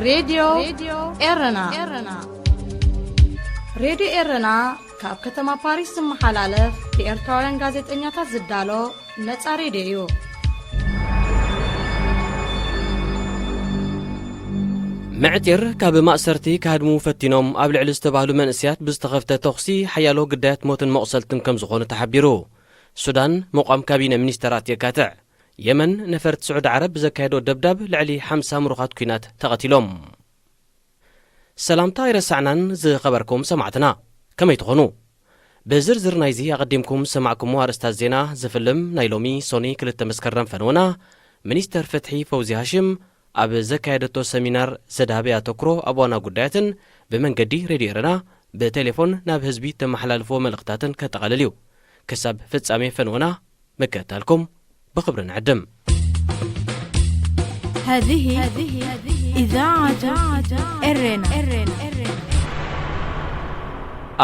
ሬድዮ ኤረና። ሬድዮ ኤረና ካብ ከተማ ፓሪስ ዝመሓላለፍ ብኤርትራውያን ጋዜጠኛታት ዝዳሎ ነጻ ሬድዮ እዩ። ምዕጢር ካብ ማእሰርቲ ክሃድሙ ፈቲኖም ኣብ ልዕሊ ዝተባህሉ መንእሰያት ብዝተኸፍተ ተኹሲ ሓያሎ ግዳያት ሞትን መቑሰልትን ከም ዝኾኑ ተሓቢሩ። ሱዳን ምቋም ካቢነ ሚኒስተራት የካትዕ። የመን ነፈርቲ ስዑዲ ዓረብ ብዘካየዶ ደብዳብ ልዕሊ ሓምሳ ምሩኻት ኲናት ተቐቲሎም። ሰላምታ ኣይረሳዕናን ዝኸበርኩም ሰማዕትና። ከመይ ትኾኑ? ብዝርዝር ናይዚ ኣቐዲምኩም ዝሰማዕኩሞ ኣርእስታት ዜና ዝፍልም ናይ ሎሚ ሶኒ ክልተ መስከረም ፈነወና፣ ሚኒስተር ፍትሒ ፈውዚ ሃሽም ኣብ ዘካየደቶ ሰሚናር ዘድሃበ ኣተኩሮ ኣብ ዋና ጉዳያትን ብመንገዲ ሬድዮ ኤረና ብቴሌፎን ናብ ህዝቢ ተመሓላልፎ መልእኽታትን ከጠቓልል እዩ። ክሳብ ፍጻሜ ፈነወና ምክትታልኩም ብኽብሪ ንዕድም። هذه إذاعة إرنا.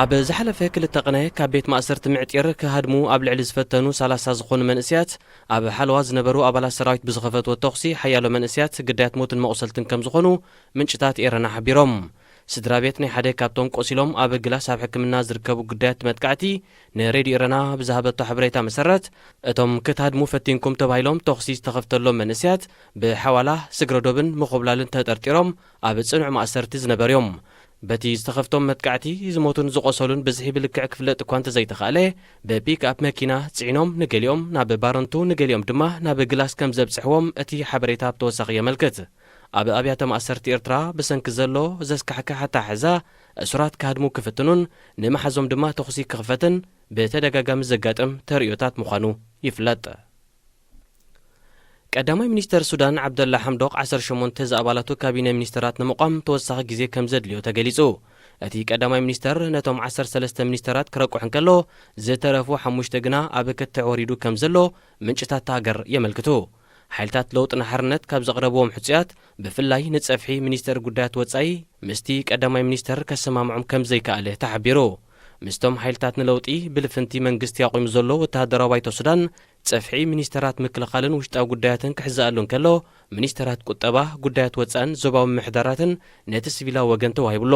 ኣብ ዝሓለፈ ክልተ ቅነ ካብ ቤት ማእሰርቲ ምዕጢር ክሃድሙ ኣብ ልዕሊ ዝፈተኑ ሰላሳ ዝኾኑ መንእሰያት ኣብ ሓለዋ ዝነበሩ ኣባላት ሰራዊት ብዝኸፈትዎ ተኹሲ ሓያሎ መንእሰያት ግዳያት ሞትን መቑሰልትን ከም ዝኾኑ ምንጭታት ኤረና ሓቢሮም። ስድራ ቤት ናይ ሓደ ካብቶም ቆሲሎም ኣብ ግላስ ኣብ ሕክምና ዝርከቡ ግዳያት መጥቃዕቲ ንሬድዮ ኤረና ብዝሃበቶ ሓበሬታ መሰረት፣ እቶም ክትሃድሙ ፈቲንኩም ተባሂሎም ተኹሲ ዝተኸፍተሎም መንእሰያት ብሓዋላ ስግረዶብን ምኹብላልን ተጠርጢሮም ኣብ ጽኑዕ ማእሰርቲ ዝነበሩ እዮም። በቲ ዝተኸፍቶም መጥቃዕቲ ዝሞቱን ዝቖሰሉን ብዝሒ ብልክዕ ክፍለጥ እኳ እንተዘይተኻእለ፣ ብፒክኣፕ መኪና ጽዒኖም ንገሊኦም ናብ ባረንቱ ንገሊኦም ድማ ናብ ግላስ ከም ዘብጽሕዎም እቲ ሓበሬታ ብተወሳኺ የመልክት። ኣብ ኣብያተ ማእሰርቲ ኤርትራ ብሰንኪ ዘሎ ዘስካሕክሕ ኣተሓሕዛ እሱራት ክሃድሙ ክፍትኑን ንመሓዞም ድማ ተኹሲ ክኽፈትን ብተደጋጋሚ ዘጋጥም ተርእዮታት ምዃኑ ይፍለጥ። ቀዳማይ ሚኒስተር ሱዳን ዓብደላ ሓምዶቕ ዓሰርተ ሸሞንተ ዝኣባላቱ ካቢነ ሚኒስተራት ንምቋም ተወሳኺ ግዜ ከም ዘድልዮ ተገሊጹ። እቲ ቀዳማይ ሚኒስተር ነቶም ዓሰርተ ሰለስተ ሚኒስተራት ክረቁሕ እንከሎ፣ ዝተረፉ ሓሙሽተ ግና ኣብ ክትዕ ወሪዱ ከም ዘሎ ምንጭታት እታ ሃገር የመልክቱ። ሓይልታት ለውጥን ሓርነት ካብ ዘቕረብዎም ሕጹያት፣ ብፍላይ ንጸፍሒ ሚኒስተር ጉዳያት ወጻኢ ምስቲ ቀዳማይ ሚኒስተር ከሰማምዖም ከም ዘይከኣለ ተሓቢሩ። ምስቶም ሓይልታት ንለውጢ ብልፍንቲ መንግስቲ ኣቑሙ ዘሎ ወተሃደራዊ ባይቶ ሱዳን፣ ጸፍሒ ሚኒስተራት ምክልኻልን ውሽጣዊ ጉዳያትን ክሕዘኣሉ እንከሎ፣ ሚኒስተራት ቁጠባ፣ ጉዳያት ወጻእን ዞባዊ ምምሕዳራትን ነቲ ሲቪላዊ ወገን ተዋሂቡሎ።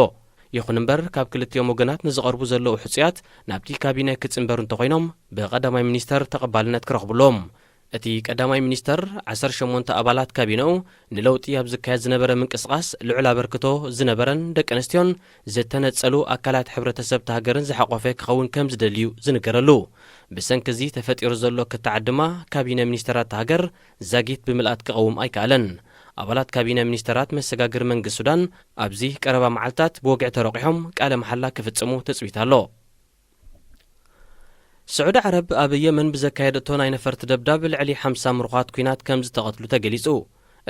ይኹን እምበር፣ ካብ ክልቲኦም ወገናት ንዝቐርቡ ዘለዉ ሕጹያት ናብቲ ካቢነ ክጽንበሩ እንተኾይኖም፣ ብቐዳማይ ሚኒስተር ተቐባልነት ክረኽቡሎም። እቲ ቀዳማይ ሚኒስተር፣ ዓሰርተ ሸሞንተ ኣባላት ካቢነኡ፣ ንለውጢ ኣብ ዝካየድ ዝነበረ ምንቅስቓስ ልዑል ኣበርክቶ ዝነበረን ደቂ ኣንስትዮን ዝተነጸሉ ኣካላት ሕብረተሰብ እታ ሃገርን ዝሓቖፈ ክኸውን ከም ዝደልዩ ዝንገረሉ። ብሰንኪ እዚ ተፈጢሩ ዘሎ ክትዓት ድማ፣ ካቢነ ሚኒስተራት እታ ሃገር ዛጊት ብምልኣት ክቐውም ኣይከኣለን። ኣባላት ካቢነ ሚኒስተራት መሰጋግሪ መንግስቲ ሱዳን፣ ኣብዚ ቀረባ መዓልታት ብወግዒ ተረቑሖም ቃለ መሓላ ክፍጽሙ ትጽቢት ኣሎ። ስዑዲ ዓረብ ኣብ የመን ብዘካየደቶ ናይ ነፈርቲ ደብዳብ ልዕሊ ሓምሳ ምሩኻት ኲናት ከም ዝተቐትሉ ተገሊጹ።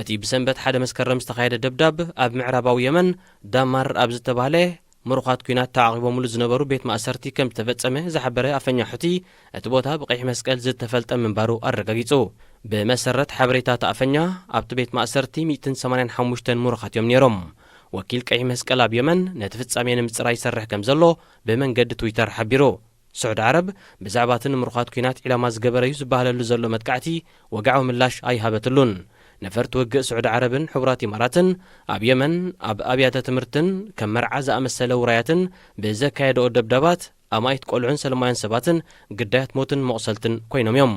እቲ ብሰንበት ሓደ መስከረም ዝተኻየደ ደብዳብ ኣብ ምዕራባዊ የመን ዳማር ኣብ ዝተባህለ ምሩኻት ኲናት ተዓቒቦምሉ ዝነበሩ ቤት ማእሰርቲ ከም ዝተፈጸመ ዝሓበረ ኣፈኛ ሑቲ፣ እቲ ቦታ ብቀይሕ መስቀል ዝተፈልጠ ምንባሩ ኣረጋጊጹ። ብመሰረት ሓበሬታ እቲ ኣፈኛ፣ ኣብቲ ቤት ማእሰርቲ ሚእትን ሰማንያን ሓሙሽተን ምሩኻት እዮም ነይሮም። ወኪል ቀይሕ መስቀል ኣብ የመን ነቲ ፍጻሜ ንምጽራይ ይሰርሕ ከም ዘሎ ብመንገዲ ትዊተር ሓቢሩ። ስዑዲ ዓረብ ብዛዕባ እቲ ንምሩኻት ኲናት ዒላማ ዝገበረ እዩ ዝበሃለሉ ዘሎ መጥቃዕቲ ወግዓዊ ምላሽ ኣይሃበትሉን። ነፈርቲ ውግእ ስዑዲ ዓረብን ሕቡራት ኢማራትን ኣብ የመን ኣብ ኣብያተ ትምህርትን ከም መርዓ ዝኣመሰለ ውራያትን ብዘካየደኦ ደብዳባት ኣማኢት ቆልዑን ሰለማውያን ሰባትን ግዳያት ሞትን መቑሰልትን ኮይኖም እዮም።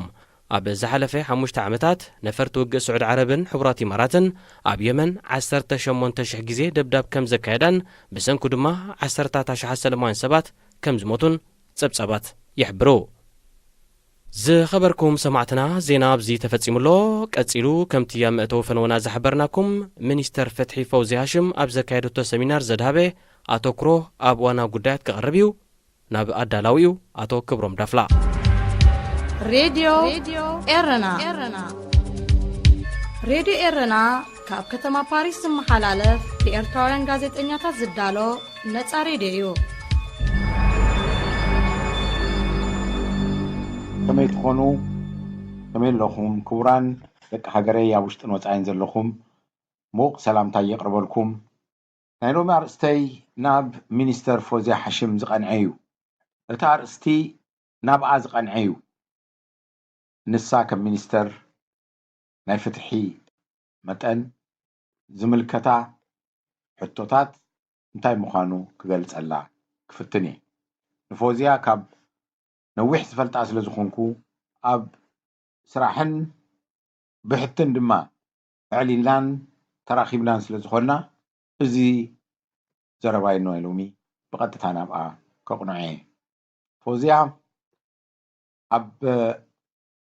ኣብ ዝሓለፈ ሓሙሽተ ዓመታት ነፈርቲ ውግእ ስዑዲ ዓረብን ሕቡራት ኢማራትን ኣብ የመን ዓሰርተ ሸሞንተ ሽሕ ግዜ ደብዳብ ከም ዘካየዳን ብሰንኩ ድማ ዓሰርታት ኣሽሓት ሰለማውያን ሰባት ከም ዝሞቱን ጸብጻባት ይሕብሩ። ዝኸበርኩም ሰማዕትና፣ ዜና ኣብዚ ተፈጺሙ ኣሎ። ቀጺሉ ከምቲ ኣብ መእተዊ ፈነወና ዝሓበርናኩም፣ ሚኒስተር ፍትሒ ፈውዚ ሃሽም ኣብ ዘካየደቶ ሰሚናር ዘድሃበ ኣተኩሮ ኣብ ዋና ጉዳያት ክቐርብ እዩ። ናብ ኣዳላዊኡ ኣቶ ክብሮም ዳፍላ። ሬድዮ ኤረና። ሬድዮ ኤረና ካብ ከተማ ፓሪስ ዝመሓላለፍ ብኤርትራውያን ጋዜጠኛታት ዝዳሎ ነጻ ሬድዮ እዩ። ከመይ ትኾኑ? ከመይ ኣለኹም? ክቡራን ደቂ ሃገረይ ኣብ ውሽጥን ወጻኢን ዘለኹም፣ ምዉቕ ሰላምታይ የቕርበልኩም። ናይ ሎሚ ኣርእስተይ ናብ ሚኒስተር ፎዝያ ሓሽም ዝቐንዐ እዩ። እቲ ኣርእስቲ ናብኣ ዝቐንዐ እዩ። ንሳ ከም ሚኒስተር ናይ ፍትሒ መጠን ዝምልከታ ሕቶታት እንታይ ምዃኑ ክገልጸላ ክፍትን እየ። ንፎዝያ ካብ ነዊሕ ዝፈልጣ ስለ ዝኾንኩ፣ ኣብ ስራሕን ብሕትን ድማ ኣዕሊልናን ተራኺብናን ስለ ዝኾንና፣ እዚ ዘረባይ ናይ ሎሚ ብቐጥታ ናብኣ ከቕንዖ እየ። ፎዝያ ኣብ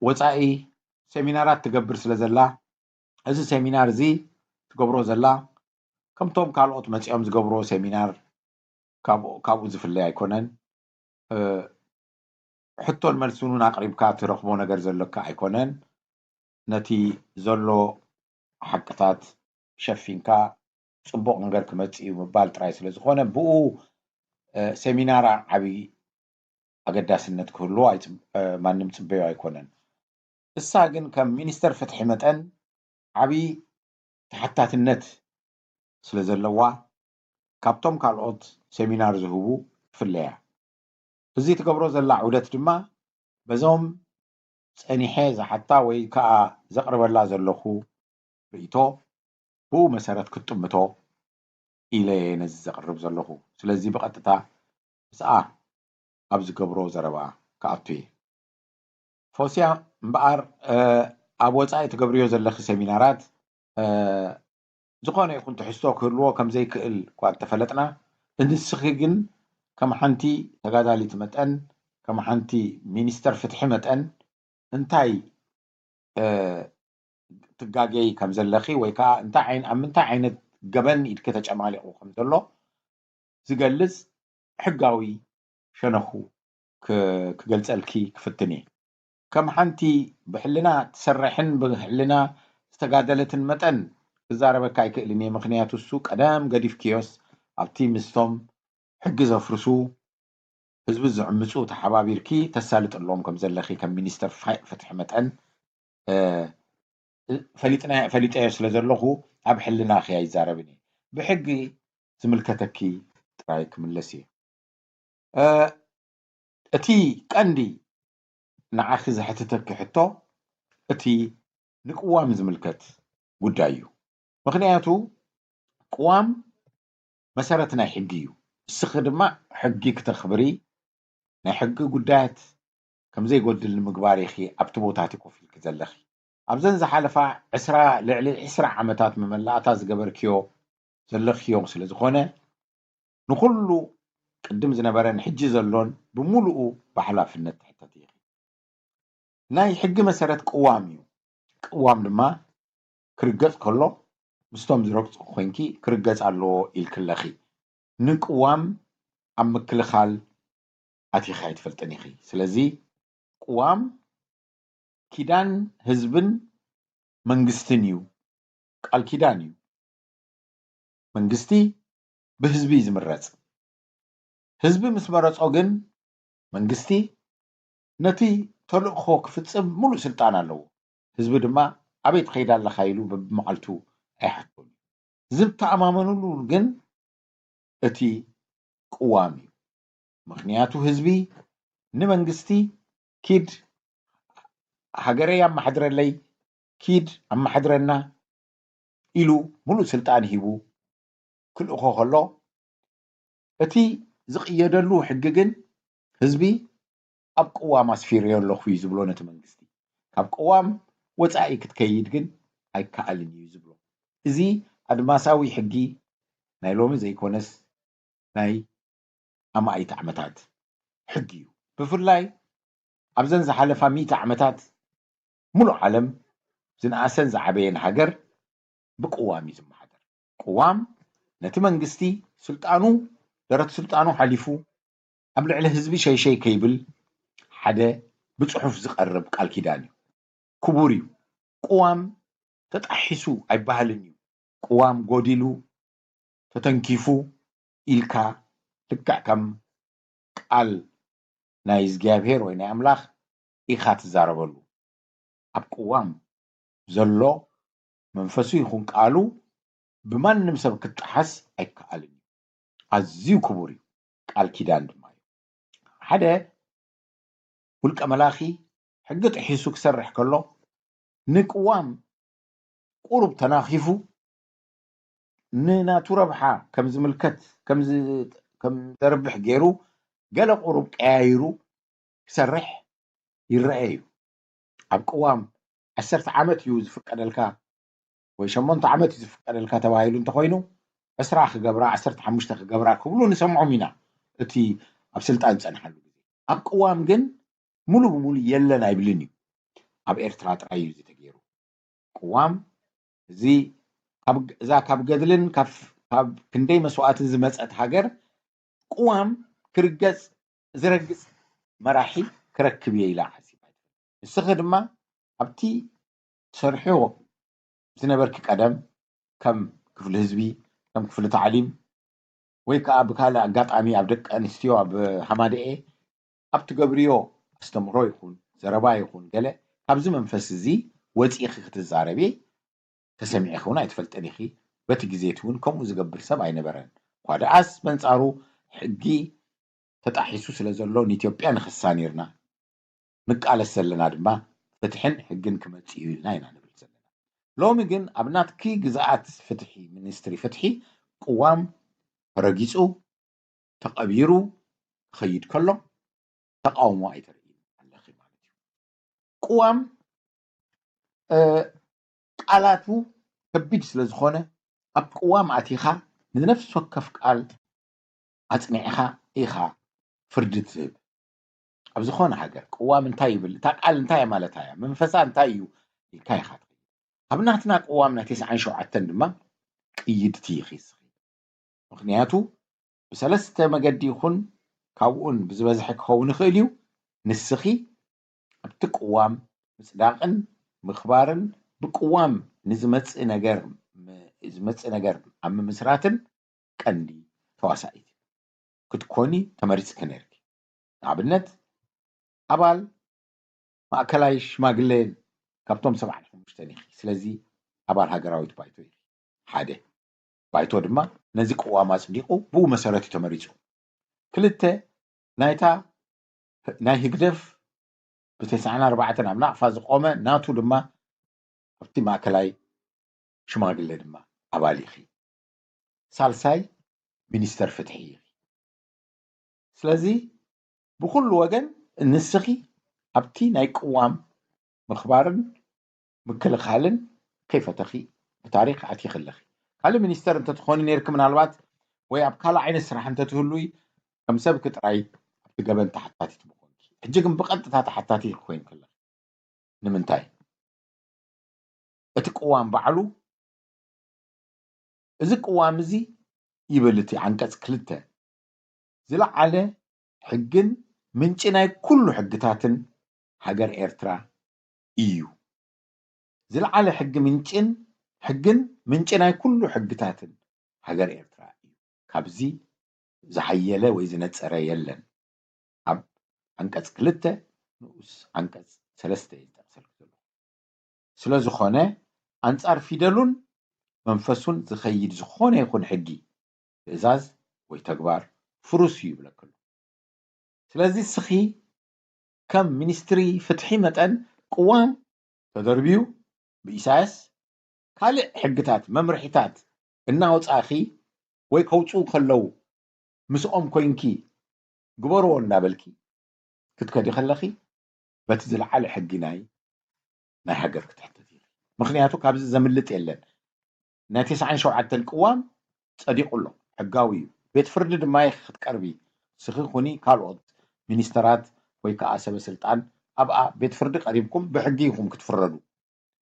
ወጻኢ ሴሚናራት ትገብር ስለ ዘላ፣ እዚ ሴሚናር እዚ ትገብሮ ዘላ ከምቶም ካልኦት መጺኦም ዝገብርዎ ሴሚናር ካብኡ ዝፍለ ኣይኮነን። ሕቶን መልስን እውን ኣቕሪብካ ትረኽቦ ነገር ዘለካ ኣይኮነን። ነቲ ዘሎ ሓቅታት ሸፊንካ ጽቡቕ ነገር ክመጽእ እዩ ምባል ጥራይ ስለ ዝኾነ፣ ብኡ ሴሚናራ ዓብዪ ኣገዳስነት ክህልዎ ማንም ጽበዮ ኣይኮነን። እሳ ግን ከም ሚኒስተር ፍትሒ መጠን ዓብዪ ተሓታትነት ስለ ዘለዋ፣ ካብቶም ካልኦት ሴሚናር ዝህቡ ትፍለያ። እዚ ትገብሮ ዘላ ዑደት ድማ በዞም ጸኒሐ ዝሓታ ወይ ከኣ ዘቕርበላ ዘለኹ ርእይቶ ብኡ መሰረት ክትጥምቶ ኢለ እየ ነዚ ዘቕርብ ዘለኹ። ስለዚ ብቐጥታ ምስኣ ኣብ ዝገብሮ ዘረባ ክኣቱ እየ። ፎስያ እምበኣር ኣብ ወጻኢ ትገብርዮ ዘለኺ ሴሚናራት ዝኾነ ይኹን ትሕዝቶ ክህልዎ ከም ዘይክእል እኳ እንተፈለጥና፣ ንስኺ ግን ከም ሓንቲ ተጋዳሊት መጠን፣ ከም ሓንቲ ሚኒስተር ፍትሒ መጠን እንታይ ትጋገይ ከም ዘለኺ ወይ ከዓ እንታይ ኣብ ምንታይ ዓይነት ገበን ኢድኪ ተጨማሊቑ ከም ዘሎ ዝገልጽ ሕጋዊ ሸነኹ ክገልጸልኪ ክፍትን እየ። ከም ሓንቲ ብሕልና ትሰርሕን ብሕልና ዝተጋደለትን መጠን ክዛረበካ ኣይክእልን እየ። ምኽንያቱ እሱ ቀደም ገዲፍክዮስ ኣብቲ ምስቶም ሕጊ ዘፍርሱ ህዝቢ ዝዕምፁ ተሓባቢርኪ ተሳልጥሎም ከም ዘለኺ ከም ሚኒስተር ፍትሒ መጠን ፈሊጠዮ ስለ ዘለኹ ኣብ ሕልናኺ ኣይዛረብን እየ። ብሕጊ ዝምልከተኪ ጥራይ ክምለስ እየ። እቲ ቀንዲ ንዓኺ ዘሕትተኪ ሕቶ እቲ ንቅዋም ዝምልከት ጉዳይ እዩ። ምኽንያቱ ቅዋም መሰረት ናይ ሕጊ እዩ። እስኺ ድማ ሕጊ ክተኽብሪ ናይ ሕጊ ጉዳያት ከም ዘይጎድል ንምግባር ኢኺ ኣብቲ ቦታ እቲ ኮፍ ኢልኪ ዘለኺ። ኣብዘን ዝሓለፋ ዕስራ ልዕሊ ዕስራ ዓመታት መመላእታ ዝገበርክዮ ዘለኽዮ ስለ ዝኾነ ንኹሉ ቅድም ዝነበረን ሕጂ ዘሎን ብምሉኡ ብሓላፍነት ትሕተቲ ኢኺ። ናይ ሕጊ መሰረት ቅዋም እዩ። ቅዋም ድማ ክርገጽ ከሎ ምስቶም ዝረግጹ ኮይንኪ ክርገጽ ኣለዎ ኢልኪ ኣለኺ። ንቅዋም ኣብ ምክልኻል ኣቲኺ ኣይትፈልጥን ኢኺ። ስለዚ ቅዋም ኪዳን ህዝብን መንግስትን እዩ። ቃል ኪዳን እዩ። መንግስቲ ብህዝቢ እዩ ዝምረጽ። ህዝቢ ምስ መረጾ ግን መንግስቲ ነቲ ተልእኾ ክፍጽም ሙሉእ ስልጣን ኣለዎ። ህዝቢ ድማ ኣበይ ትኸይድ ኣለኻ ኢሉ በብመዓልቱ ኣይሓቶን እዩ። ዝተኣማመንሉ ግን እቲ ቅዋም እዩ። ምኽንያቱ ህዝቢ ንመንግስቲ ኪድ ሃገረይ ኣመሓድረለይ፣ ኪድ ኣመሓድረና ኢሉ ሙሉእ ስልጣን ሂቡ ክልእኾ ከሎ እቲ ዝቕየደሉ ሕጊ ግን ህዝቢ ኣብ ቅዋም ኣስፊረዮ ኣለኹ እዩ ዝብሎ ነቲ መንግስቲ። ካብ ቅዋም ወጻኢ ክትከይድ ግን ኣይከኣልን እዩ ዝብሎ። እዚ ኣድማሳዊ ሕጊ ናይ ሎሚ ዘይኮነስ ናይ ኣማኢት ዓመታት ሕጊ እዩ። ብፍላይ ኣብዘን ዝሓለፋ ሚእቲ ዓመታት ሙሉእ ዓለም ዝነኣሰን ዝዓበየን ሃገር ብቅዋም እዩ ዝመሓደር። ቅዋም ነቲ መንግስቲ ስልጣኑ ደረት ስልጣኑ ሓሊፉ ኣብ ልዕሊ ህዝቢ ሸይሸይ ከይብል ሓደ ብጽሑፍ ዝቐርብ ቃል ኪዳን እዩ። ክቡር እዩ። ቅዋም ተጣሒሱ ኣይበሃልን እዩ። ቅዋም ጎዲሉ ተተንኪፉ ኢልካ ልክዕ ከም ቃል ናይ እግዚኣብሔር ወይ ናይ ኣምላኽ ኢኻ ትዛረበሉ። ኣብ ቅዋም ዘሎ መንፈሱ ይኹን ቃሉ ብማንም ሰብ ክጠሓስ ኣይከኣልን እዩ። ኣዝዩ ክቡር እዩ። ቃል ኪዳን ድማ እዩ። ሓደ ውልቀ መላኺ ሕጊ ጥሒሱ ክሰርሕ ከሎ ንቅዋም ቁሩብ ተናኺፉ ንናቱ ረብሓ ከም ዝምልከት ከም ዝ- ከም ዘርብሕ ገይሩ ገለ ቁሩብ ቀያይሩ ክሰርሕ ይረአ እዩ። ኣብ ቅዋም ዓሰርተ ዓመት እዩ ዝፍቀደልካ ወይ ሸሞንተ ዓመት እዩ ዝፍቀደልካ ተባሂሉ እንተኾይኑ ዕስራ ክገብራ ዓሰርተ ሓሙሽተ ክገብራ ክብሉ ንሰምዖም ኢና። እቲ ኣብ ስልጣን ዝጸንሓሉ ግዜ ኣብ ቅዋም ግን ሙሉ ብሙሉ የለን ኣይብልን እዩ። ኣብ ኤርትራ ጥራይ እዩ ዝተገይሩ። ቅዋም እዚ ካብ እዛ ካብ ገድልን ካብ ካብ ክንደይ መስዋእትን ዝመጸት ሃገር ቅዋም ክርገጽ ዝረግጽ መራሒ ክረክብ እየ ኢላ ሓሲባ። ንስኺ ድማ ኣብቲ ትሰርሕዮ ዝነበርኪ ቀደም ከም ክፍሊ ህዝቢ ከም ክፍሊ ታዕሊም ወይ ከዓ ብካልእ ኣጋጣሚ ኣብ ደቂ ኣንስትዮ ኣብ ሃማደኤ ኣብ ትገብርዮ ኣስተምህሮ ይኹን ዘረባ ይኹን ገለ ካብዚ መንፈስ እዚ ወፂእኺ ክትዛረቢ ተሰሚዕኺ እውን ኣይትፈልጥን ኢኺ። በቲ ግዜ እቲ እውን ከምኡ ዝገብር ሰብ ኣይነበረን። እኳ ደኣስ በንፃሩ ሕጊ ተጣሒሱ ስለ ዘሎ ንኢትዮጵያ ንኸሳኒርና ንቃለስ ዘለና ድማ ፍትሕን ሕግን ክመፅእ እዩ ኢልና ኢና ንብል ዘለና። ሎሚ ግን ኣብ ናትኪ ግዝኣት ፍትሒ ሚኒስትሪ ፍትሒ ቅዋም ተረጊፁ ተቐቢሩ ክኸይድ ከሎ ተቃውሞ ኣይተርእይን ኣለኺ ማለት እዩ። ቅዋም ቃላቱ ከቢድ ስለ ዝኾነ ኣብ ቅዋም ኣቲኻ ንነፍሲ ወከፍ ቃል ኣፅኒዕኻ ኢኻ ፍርዲ ትህብ። ኣብ ዝኾነ ሃገር ቅዋም እንታይ ይብል፣ እታ ቃል እንታይ ማለታ እያ፣ መንፈሳ እንታይ እዩ ኢልካ ኢኻ ትኸይድ። ኣብ ናትና ቅዋም ናይ ተስዓን ሸውዓተን ድማ ቅይድቲ ኢኺ እስኺ። ምኽንያቱ ብሰለስተ መገዲ ይኹን ካብኡን ብዝበዝሐ ክኸውን ይኽእል እዩ። ንስኺ ኣብቲ ቅዋም ምጽዳቕን ምኽባርን ብቅዋም ንዝመጽእ ነገር ዝመጽእ ነገር ኣብ ምምስራትን ቀንዲ ተዋሳኢት ክትኮኒ ተመሪጽኪ ነርኪ። ንኣብነት ኣባል ማእከላይ ሽማግለ ካብቶም ሰብዓን ሓሙሽተን ኢኺ። ስለዚ ኣባል ሃገራዊት ባይቶ ኢኺ። ሓደ ባይቶ ድማ ነዚ ቅዋም ኣጽዲቑ ብኡ መሰረት እዩ ተመሪጹ። ክልተ ናይታ ናይ ህግደፍ ብተስዓን ኣርባዕተን ኣብ ናቕፋ ዝቆመ ናቱ ድማ ኣብቲ ማእከላይ ሽማግለ ድማ ኣባል ኢኺ። ሳልሳይ ሚኒስተር ፍትሒ ኢኺ። ስለዚ ብኩሉ ወገን ንስኺ ኣብቲ ናይ ቅዋም ምኽባርን ምክልኻልን ከይፈተኺ ብታሪኽ ኣቲኺ ኣለኺ። ካልእ ሚኒስተር እንተትኾኒ ነይርኪ ምናልባት ወይ ኣብ ካልእ ዓይነት ስራሕ እንተትህሉይ ከም ሰብኪ ጥራይ ኣብቲ ገበን ተሓታቲት ምኾንኪ። ሕጂ ግን ብቐጥታ ተሓታቲ ኮይንኪ ኣለኺ። ንምንታይ? እቲ ቅዋም ባዕሉ እዚ ቅዋም እዚ ይብል እቲ ዓንቀጽ ክልተ ዝለዓለ ሕግን ምንጪ ናይ ኩሉ ሕግታትን ሃገር ኤርትራ እዩ። ዝለዓለ ሕጊ ምንጭን ሕግን ምንጪ ናይ ኩሉ ሕግታትን ሃገር ኤርትራ እዩ። ካብዚ ዝሓየለ ወይ ዝነጸረ የለን። ኣብ ዓንቀጽ ክልተ ንኡስ ዓንቀጽ ሰለስተ እየ ዝጠቕሰልኩ ዘለኹ። ስለ ዝኾነ ኣንጻር ፊደሉን መንፈሱን ዝኸይድ ዝኾነ ይኹን ሕጊ፣ ትእዛዝ ወይ ተግባር ፍሩስ እዩ ይብለክሉ። ስለዚ እስኺ ከም ሚኒስትሪ ፍትሒ መጠን ቅዋም ተደርብዩ ብኢሳያስ ካልእ ሕግታት መምርሒታት እናወጻእኺ ወይ ከውፅኡ ከለዉ ምስኦም ኮይንኪ ግበርዎ እናበልኪ ክትከዲ ከለኺ በቲ ዝለዓለ ሕጊ ናይ ናይ ሃገር ክትሕተት ኢኺ። ምኽንያቱ ካብዚ ዘምልጥ የለን። ናይ ተስዓን ሸውዓተን ቅዋም ጸዲቑ ኣሎ፣ ሕጋዊ እዩ። ቤት ፍርዲ ድማ ኢኺ ክትቀርቢ፣ ንስኺ ኩኒ ካልኦት ሚኒስተራት ወይ ከኣ ሰበ ስልጣን ኣብኣ ቤት ፍርዲ ቀሪብኩም ብሕጊ ኢኹም ክትፍረዱ።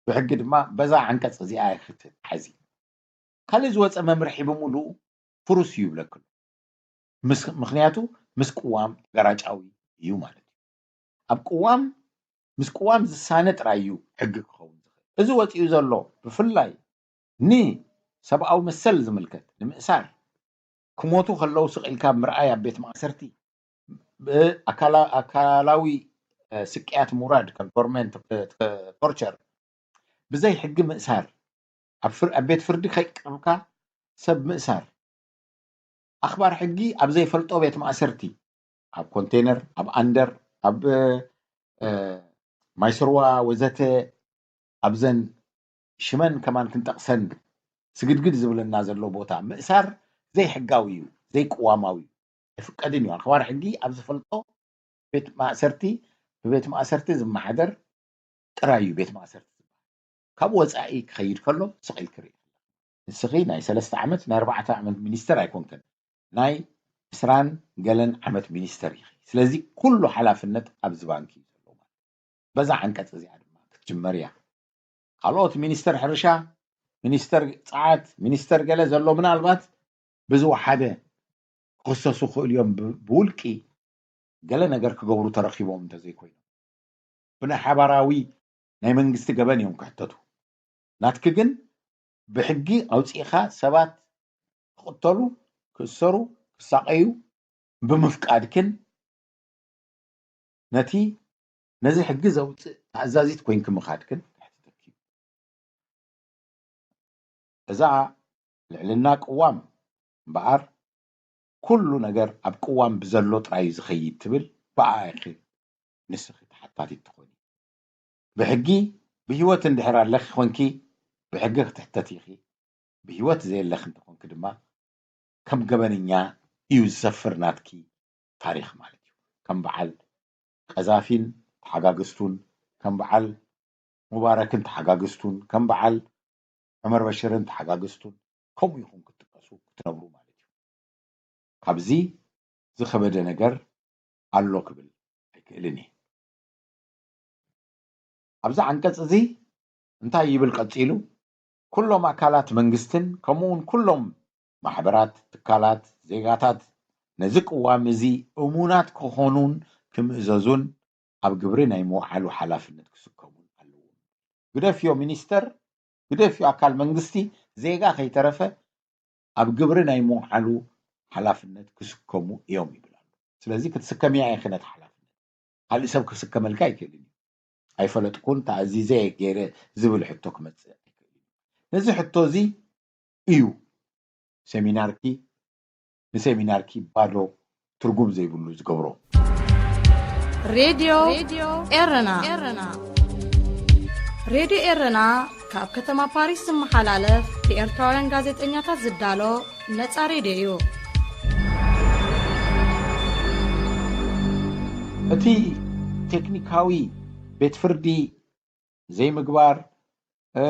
ብሕጊ ድማ በዛ ዓንቀጽ እዚኣ ኢኺ ክትትሓዚ። ካልእ ዝወጸ መምርሒ ብምሉኡ ፍሩስ እዩ ይብለክሉ። ምስ- ምኽንያቱ ምስ ቅዋም ተጋራጫዊ እዩ ማለት እዩ። ኣብ ቅዋም ምስ ቅዋም ዝሳነ ጥራይ እዩ ሕጊ ክኸውን ዝኽእል። እዚ ወፂኡ ዘሎ ብፍላይ ንሰብኣዊ መሰል ዝምልከት ንምእሳር ክሞቱ ከለዉ ስቕ ኢልካ ምርኣይ ኣብ ቤት ማእሰርቲ ብኣካላ- ኣካላዊ ስቅያት ምውራድ ከም ቶርሜንት ቶርቸር ብዘይ ሕጊ ምእሳር ኣብ ፍር- ኣብ ቤት ፍርዲ ከይቀርብካ ሰብ ምእሳር ኣኽባር ሕጊ ኣብ ዘይፈልጦ ቤት ማእሰርቲ ኣብ ኮንቴነር ኣብ ኣንደር ኣብ ማይስርዋ ወዘተ ኣብዘን ሽመን ከማን ክንጠቕሰን ስግድግድ ዝብለና ዘሎ ቦታ ምእሳር ዘይሕጋዊ እዩ፣ ዘይቅዋማዊ እዩ። ኣይፍቀድን እዩ። ኣኽባር ሕጊ ኣብ ዝፈልጦ ቤት ማእሰርቲ፣ ብቤት ማእሰርቲ ዝመሓደር ጥራይ እዩ ቤት ማእሰርቲ ዝበሃል። ካብ ወፃኢ ክኸይድ ከሎ ስቕ ኢልኪ ርእይ። ንስኺ ናይ ሰለስተ ዓመት ናይ ኣርባዕተ ዓመት ሚኒስተር ኣይኮንክን፣ ናይ ዕስራን ገለን ዓመት ሚኒስተር ኢኺ። ስለዚ ኩሉ ሓላፍነት ኣብዚ ባንክ እዩ ዘሎ ማለት እዩ። በዛ ዓንቀፅ እዚኣ ድማ ክትጅመር እያ። ካልኦት ሚኒስተር ሕርሻ፣ ሚኒስተር ፀዓት፣ ሚኒስተር ገለ ዘሎ ምናልባት ብዝወሓደ ክኽሰሱ ክእሉ እዮም። ብ- ብውልቂ ገለ ነገር ክገብሩ ተረኺቦም እንተዘይኮይኖም ብናይ ሓባራዊ ናይ መንግስቲ ገበን እዮም ክሕተቱ። ናትኪ ግን ብሕጊ ኣውፂእኻ ሰባት ክቕተሉ፣ ክእሰሩ፣ ክሳቐዩ ብምፍቃድክን ነቲ ነዚ ሕጊ ዘውፅእ ተኣዛዚት ኮይንኪ ምኻድክን ከሕትተኪ እዩ። እዛ ልዕልና ቅዋም እምበኣር ኩሉ ነገር ኣብ ቅዋም ብዘሎ ጥራይ እዩ ዝኸይድ ትብል ብኣ ኢኺ ንስኺ ተሓታቲት ትኾኒ። ብሕጊ ብህይወት እንድሕር ኣለኺ ኮንኪ ብሕጊ ክትሕተቲ ኢኺ። ብህይወት ዘየለኺ እንተኾንኪ ድማ ከም ገበነኛ እዩ ዝሰፍር ናትኪ ታሪኽ ማለት እዩ። ከም በዓል ቀዛፊን ተሓጋግዝቱን፣ ከም በዓል ሙባረክን ተሓጋግዝቱን፣ ከም በዓል ዑመር በሽርን ተሓጋግዝቱን ከምኡ ኢኹም ክትጥቀሱ ክትነብሩ ማለት እዩ። ካብዚ ዝኸበደ ነገር ኣሎ ክብል ኣይክእልን እየ። ኣብዚ ዓንቀፅ እዚ እንታይ ይብል ቀፂሉ? ኩሎም ኣካላት መንግስትን ከምኡውን ኩሎም ማሕበራት፣ ትካላት፣ ዜጋታት ነዚ ቅዋም እዚ እሙናት ክኾኑን ክምእዘዙን ኣብ ግብሪ ናይ ምውዓሉ ሓላፍነት ክስከሙን ኣለዎም። ግደፍዮ ሚኒስተር፣ ግደፍዮ ኣካል መንግስቲ፣ ዜጋ ከይተረፈ ኣብ ግብሪ ናይ ምውዓሉ ሓላፍነት ክስከሙ እዮም ይብል ኣሎ። ስለዚ ክትስከምያ ኢኺ ነቲ ሓላፍነት። ካልእ ሰብ ክስከመልካ ኣይክእልን እዩ። ኣይፈለጥኩን፣ ተኣዚዘ ገይረ ዝብል ሕቶ ክመጽእ ኣይክእልን እዩ። ነዚ ሕቶ እዚ እዩ ሰሚናርኪ ንሰሚናርኪ ባዶ ትርጉም ዘይብሉ ዝገብሮ። ሬድዮ ኤረና። ሬድዮ ኤረና ካብ ከተማ ፓሪስ ዝመሓላለፍ ብኤርትራውያን ጋዜጠኛታት ዝዳሎ ነጻ ሬድዮ እዩ። እቲ ቴክኒካዊ ቤት ፍርዲ ዘይምግባር፣ እ፣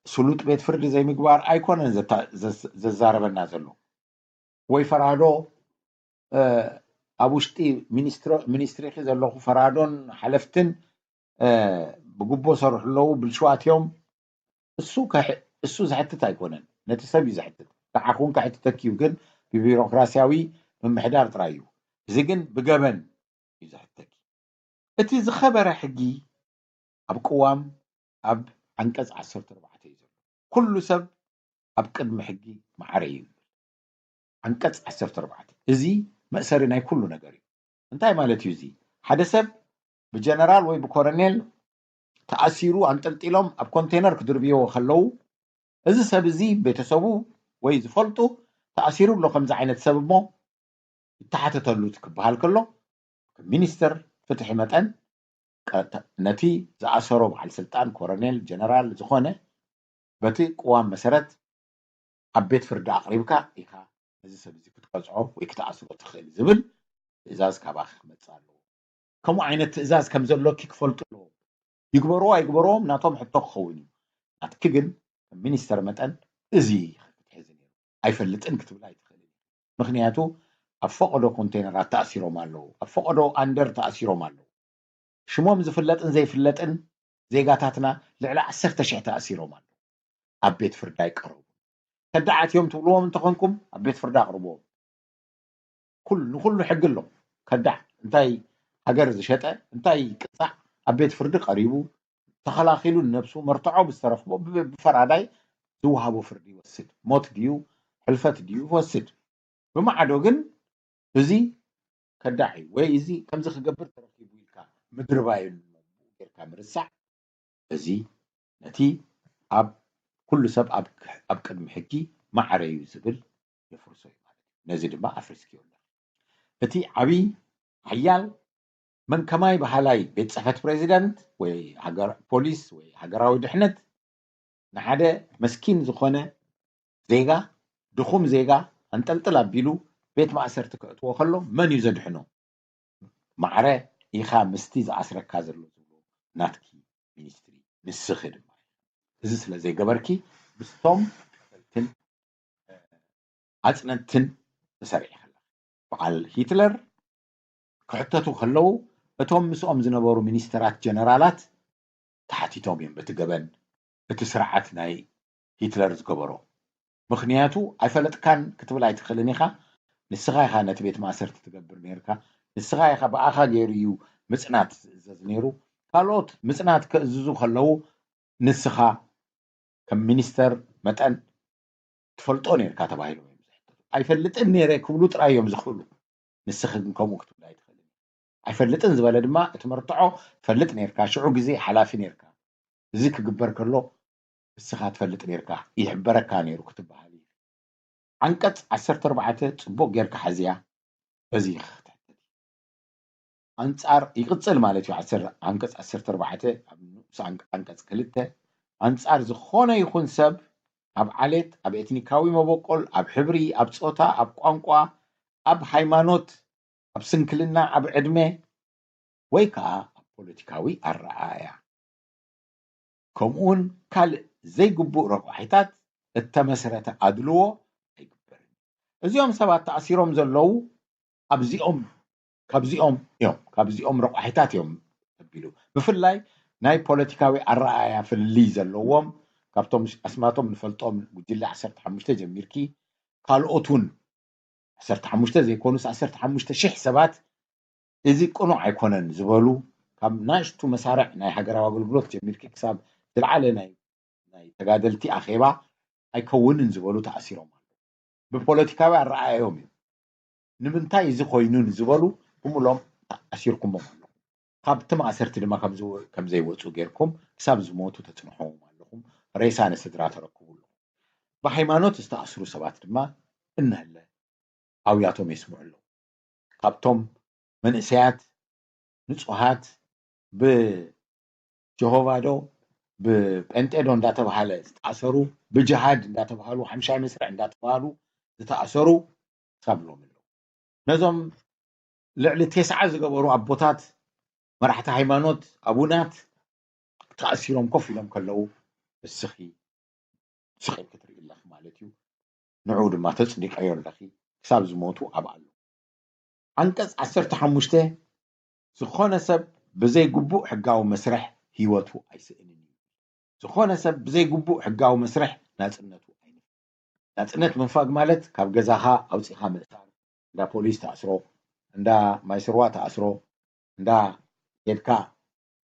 ስሉጥ ቤት ፍርዲ ዘይምግባር ኣይኮነን ዘታ- ዘ- ዘዛረበና ዘሎ። ወይ ፈራዶ፣ እ፣ ኣብ ውሽጢ ሚኒስትሮ- ሚኒስትሪኺ ዘለኹ ፈራዶን ሓለፍትን፣ እ፣ ብጉቦ ሰርሑ ኣለዉ፣ ብልሽዋት እዮም። እሱ ከሕ- እሱ ዘሕትት ኣይኮነን፣ ነቲ ሰብ እዩ ዘሕትት። ንዓኹን ከሕትተኪ እዩ፣ ግን ብቢሮክራሲያዊ ምምሕዳር ጥራይ እዩ። እዚ ግን ብገበን እዩ ዘሕተኪ። እቲ ዝኸበረ ሕጊ ኣብ ቅዋም ኣብ ዓንቀጽ ዓሰርተ ኣርባዕተ እዩ ዘሎ። ኩሉ ሰብ ኣብ ቅድሚ ሕጊ ማዕረ እዩ ይብል። ዓንቀጽ ዓሰርተ ኣርባዕተ። እዚ መእሰሪ ናይ ኩሉ ነገር እዩ። እንታይ ማለት እዩ እዚ? ሓደ ሰብ ብጀነራል ወይ ብኮረኔል ተኣሲሩ ኣንጠልጢሎም ኣብ ኮንቴነር ክድርብይዎ ከለዉ፣ እዚ ሰብ እዚ ቤተሰቡ ወይ ዝፈልጡ ተኣሲሩ ኣሎ ከምዚ ዓይነት ሰብ እሞ ይተሓተተሉ ክበሃል ከሎ፣ ከም ሚኒስተር ፍትሒ መጠን ቀ- ነቲ ዝኣሰሮ በዓል ስልጣን ኮረኔል፣ ጀነራል ዝኾነ በቲ ቅዋም መሰረት ኣብ ቤት ፍርዲ ኣቕሪብካ ኢኻ ነዚ ሰብ እዚ ክትቀፅዖ ወይ ክትኣስሮ ትኽእል ዝብል ትእዛዝ ካባኺ ክመፅእ ኣለዎ። ከምኡ ዓይነት ትእዛዝ ከም ዘሎኪ ክፈልጡ ኣለዎም። ይግበርዎ ኣይግበርዎም ናቶም ሕቶ ክኸውን እዩ። ናትኪ ግን ከም ሚኒስተር መጠን እዚ ኢኺ ክትሕዚ ነይሩ። ኣይፈልጥን ክትብል ኣይትኽእልን። ምኽንያቱ ኣብ ፈቐዶ ኮንቴነራት ተኣሲሮም ኣለዉ፣ ኣብ ፈቐዶ ኣንደር ተኣሲሮም ኣለዉ። ሽሞም ዝፍለጥን ዘይፍለጥን ዜጋታትና ልዕሊ ዓሰርተ ሽሕ ተኣሲሮም ኣለዉ። ኣብ ቤት ፍርዲ ኣይቀረቡ። ከዳዓት እዮም ትብልዎም እንተኾንኩም ኣብ ቤት ፍርዲ ኣቕርብዎም። ኩል ንኩሉ ሕጊ ኣሎ። ከዳዕ እንታይ ሃገር ዝሸጠ እንታይ ቅጻዕ ኣብ ቤት ፍርዲ ቀሪቡ ተኸላኺሉ ንነብሱ መርትዖ ብዝተረኽቦ ብ- ብፈራዳይ ዝወሃቦ ፍርዲ ይወስድ። ሞት ድዩ ሕልፈት ድዩ ይወስድ። ብማዕዶ ግን እዚ ከዳዕ እዩ ወይ እዚ ከምዚ ክገብር ተረኺቡ ኢልካ ምድርባዩ ጌርካ ምርሳዕ እዚ ነቲ ኣብ ኩሉ ሰብ ኣብ ኣብ ቅድሚ ሕጊ ማዕረ እዩ ዝብል የፍርሶ እዩ ማለት እዩ። ነዚ ድማ ኣፍሪስክዮ ኣለኺ። እቲ ዓብዪ ሓያል መን ከማይ በሃላይ ቤት ጽሕፈት ፕሬዚደንት ወይ ሃገር ፖሊስ ወይ ሃገራዊ ድሕነት ንሓደ መስኪን ዝኾነ ዜጋ፣ ድኹም ዜጋ ኣንጠልጥል ኣቢሉ ቤት ማእሰርቲ ከእትዎ ከሎ መን እዩ ዘድሕኖ? ማዕረ ኢኻ ምስቲ ዝኣስረካ ዘሎ ዝብሎ ናትኪ ሚኒስትሪ ንስኺ ድማ። እዚ ስለ ዘይገበርኪ ምስቶም ቀተልትን ኣጽነትን ተሰሪዕኺ ኣለኺ። በዓል ሂትለር ክሕተቱ ከለዉ እቶም ምስኦም ዝነበሩ ሚኒስተራት ጀነራላት ተሓቲቶም እዮም በቲ ገበን እቲ ስርዓት ናይ ሂትለር ዝገበሮ። ምኽንያቱ ኣይፈለጥካን ክትብል ኣይትኽእልን ኢኻ። ንስኻ ኢኻ ነቲ ቤት ማእሰርቲ ትገብር ነይርካ። ንስኻ ኢኻ ብኣኻ ገይሩ እዩ ምጽናት ዝእዘዝ ነይሩ። ካልኦት ምጽናት ከእዝዙ ከለዉ ንስኻ ከም ሚኒስተር መጠን ትፈልጦ ነይርካ ተባሂሎም እዮም ዝሕተቱ። ኣይፈልጥን ነይረ ክብሉ ጥራይ እዮም ዝኽእሉ። ንስኺ ግን ከምኡ ክትብል ኣይትኽእልን። ኣይፈልጥን ዝበለ ድማ እቲ መርትዖ ትፈልጥ ነይርካ፣ ሽዑ ግዜ ሓላፊ ነይርካ። እዚ ክግበር ከሎ ንስኻ ትፈልጥ ነይርካ፣ ይሕበረካ ነይሩ ክትበሃል እዩ። ዓንቀጽ ዓሰርተ ኣርባዕተ ጽቡቕ ጌርካ ሓዝያ፣ በዚ ኢኻ ክትሕተት። ኣንጻር ይቕጽል ማለት እዩ። ዓሰርተ፣ ዓንቀጽ ዓሰርተ ኣርባዕተ ኣብ ንኡስ ዓንቀ-፣ ዓንቀጽ ክልተ፣ ኣንጻር ዝኾነ ይኹን ሰብ ኣብ ዓሌት፣ ኣብ ኤትኒካዊ መበቆል፣ ኣብ ሕብሪ፣ ኣብ ጾታ፣ ኣብ ቋንቋ፣ ኣብ ሃይማኖት፣ ኣብ ስንክልና፣ ኣብ ዕድመ ወይ ከኣ ኣብ ፖለቲካዊ ኣረኣእያ ከምኡውን ካልእ ዘይግቡእ ረቋሒታት እተመስረተ ኣድልዎ ኣይግበርን። እዚኦም ሰባት ተኣሲሮም ዘለዉ ኣብዚኦም፣ ካብዚኦም እዮም፣ ካብዚኦም ረቋሒታት እዮም ተቢሉ። ብፍላይ ናይ ፖለቲካዊ ኣረኣእያ ፍልልይ ዘለዎም፣ ካብቶም ኣስማቶም ንፈልጦም ጉጅለ ዓሰርተ ሓሙሽተ ጀሚርኪ ካልኦት እውን ዓሰርተ ሓሙሽተ ዘይኮኑስ ዓሰርተ ሓሙሽተ ሽሕ ሰባት እዚ ቅኑዕ ኣይኮነን ዝበሉ፣ ካብ ናእሽቱ መሳርዕ ናይ ሃገራዊ ኣገልግሎት ጀሚርኪ ክሳብ ዝለዓለ ናይ ናይ ተጋደልቲ ኣኼባ ኣይከውንን ዝበሉ ተኣሲሮም ኣለዉ። ብፖለቲካዊ ኣረኣእዮም እዮም። ንምንታይ እዚ ኮይኑ ንዝበሉ ብምሎም ኣሲርኩሞም ኣለኹም። ካብቲ ማእሰርቲ ድማ ከም ዝወ-፣ ከም ዘይወፁ ጌርኩም ክሳብ ዝሞቱ ተፅንሕዎም ኣለኹም። ሬሳ ንስድራ ተረክቡ ኣለኹም። ብሃይማኖት ዝተኣስሩ ሰባት ድማ እነሀለ ኣውያቶም የስምዑ ኣለዉ። ካብቶም መንእሰያት ንጹሃት ብጀሆቫ ዶ ብጴንጤ ዶ እንዳተባሃለ ዝተኣሰሩ፣ ብጅሃድ እንዳተባሃሉ፣ ሓምሻይ መስርዕ እንዳተባሃሉ ዝተኣሰሩ ክሳብ ሎሚ ኣለዉ። ነዞም ልዕሊ ተስዓ ዝገበሩ ኣቦታት፣ መራሕቲ ሃይማኖት፣ ኣቡናት ተኣሲሮም ኮፍ ኢሎም ከለዉ እስኺ ስቕ ኢልኪ ትርኢ ኣለኺ ማለት እዩ። ንዕኡ ድማ ተጽዲቐዮ ኣለኺ፣ ክሳብ ዝሞቱ ኣብኣ ኣሎ። ዓንቀጽ ዓሰርተ ሓሙሽተ፣ ዝኾነ ሰብ ብዘይ ግቡእ ሕጋዊ መስርሕ ህይወቱ ኣይስእንን እዩ። ዝኾነ ሰብ ብዘይ ግቡእ ሕጋዊ መስርሕ ናጽነቱ ኣይንፈግን። ናጽነት ምንፋግ ማለት ካብ ገዛኻ ኣውጺኻ ምእሳር፣ እንዳ ፖሊስ ተኣስሮ፣ እንዳ ማይስርዋ ተኣስሮ፣ እንዳ ኬድካ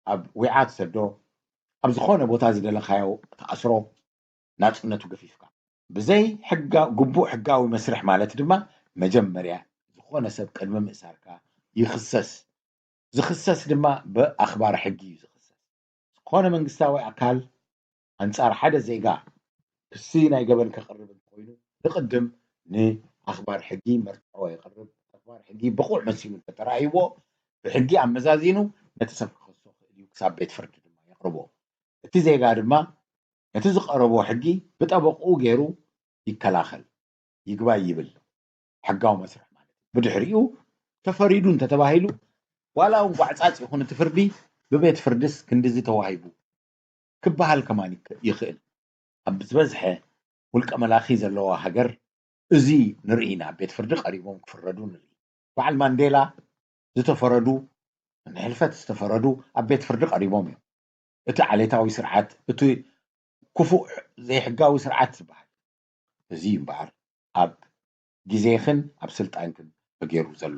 ኣብ ዊዓ ትሰዶ፣ ኣብ ዝኾነ ቦታ ዝደለኻዮ ተኣስሮ፣ ናጽነቱ ገፊፍካ። ብዘይ ሕጋ-፣ ግቡእ ሕጋዊ መስርሕ ማለት ድማ መጀመርያ ዝኾነ ሰብ ቅድሚ ምእሳርካ ይኽሰስ። ዝኽሰስ ድማ ብኣኽባር ሕጊ እዩ ዝኽሰስ። ዝኾነ መንግስታዊ ኣካል ኣንጻር ሓደ ዜጋ ክሲ ናይ ገበን ከቕርብ እንተኾይኑ፣ ዝቕድም ንኣኽባር ሕጊ መርትዖ የቕርብ። ኣኽባር ሕጊ ብቑዕ መሲሉ እንተተራእይዎ፣ ብሕጊ ኣመዛዚኑ ነቲ ሰብ ክኸሶ ክእል እዩ፣ ክሳብ ቤት ፍርዲ ድማ የቕርቦ። እቲ ዜጋ ድማ ነቲ ዝቐረቦ ሕጊ ብጠበቕኡ ገይሩ ይከላኸል፣ ይግባይ ይብል። ሕጋዊ መስርሕ ማለት እዩ። ብድሕሪኡ ተፈሪዱ እንተተባሂሉ፣ ዋላ እውን ጓዕጻጽ ይኹን እቲ ፍርዲ ብቤት ፍርድስ ክንድዚ ተዋሂቡ ክበሃል ከማን ይክ-፣ ይኽእል። ኣብ ዝበዝሐ ውልቀ መላኺ ዘለዋ ሃገር እዚ ንርኢ ኢና። ኣብ ቤት ፍርዲ ቀሪቦም ክፍረዱ ንርኢ። በዓል ማንዴላ ዝተፈረዱ፣ ንሕልፈት ዝተፈረዱ ኣብ ቤት ፍርዲ ቀሪቦም እዮም። እቲ ዓሌታዊ ስርዓት፣ እቲ ክፉእ ዘይሕጋዊ ስርዓት ዝበሃል። እዚ እዩ እምበኣር ኣብ ግዜኽን ኣብ ስልጣንክን ተገይሩ ዘሎ።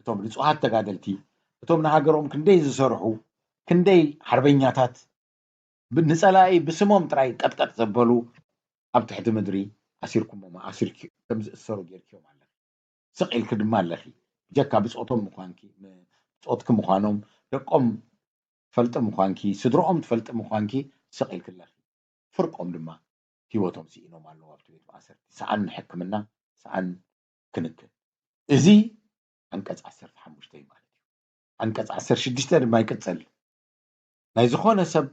እቶም ንጹሃት ተጋደልቲ፣ እቶም ንሃገሮም ክንደይ ዝሰርሑ፣ ክንደይ ሓርበኛታት ብ-፣ ንጸላኢ ብስሞም ጥራይ ቀጥቀጥ ዘበሉ ኣብ ትሕቲ ምድሪ ኣሲርኩሞም፣ ኣሲርኪ-፣ ከም ዝእሰሩ ጌርኪዮም ኣለኺ። ስቕ ኢልኪ ድማ ኣለኺ። ብጀካ ብጾቶም ምዃንኪ፣ ም-፣ ብጾትኪ ምዃኖም፣ ደቆም ትፈልጢ ምዃንኪ፣ ስድርኦም ትፈልጢ ምዃንኪ ስቕ ኢልኪ ኣለኺ። ፍርቆም ድማ ህይወቶም ስኢኖም ኣለዉ ኣብቲ ቤት ማእሰርቲ። ሰኣን ሕክምና፣ ሰኣን ክንክን። እዚ ዓንቀጽ ዓሰርተ ሓሙሽተ እዩ ማለት እዩ። ዓንቀጽ ዓሰርተ ሽዱሽተ ድማ ይቅጽል። ናይ ዝኾነ ሰብ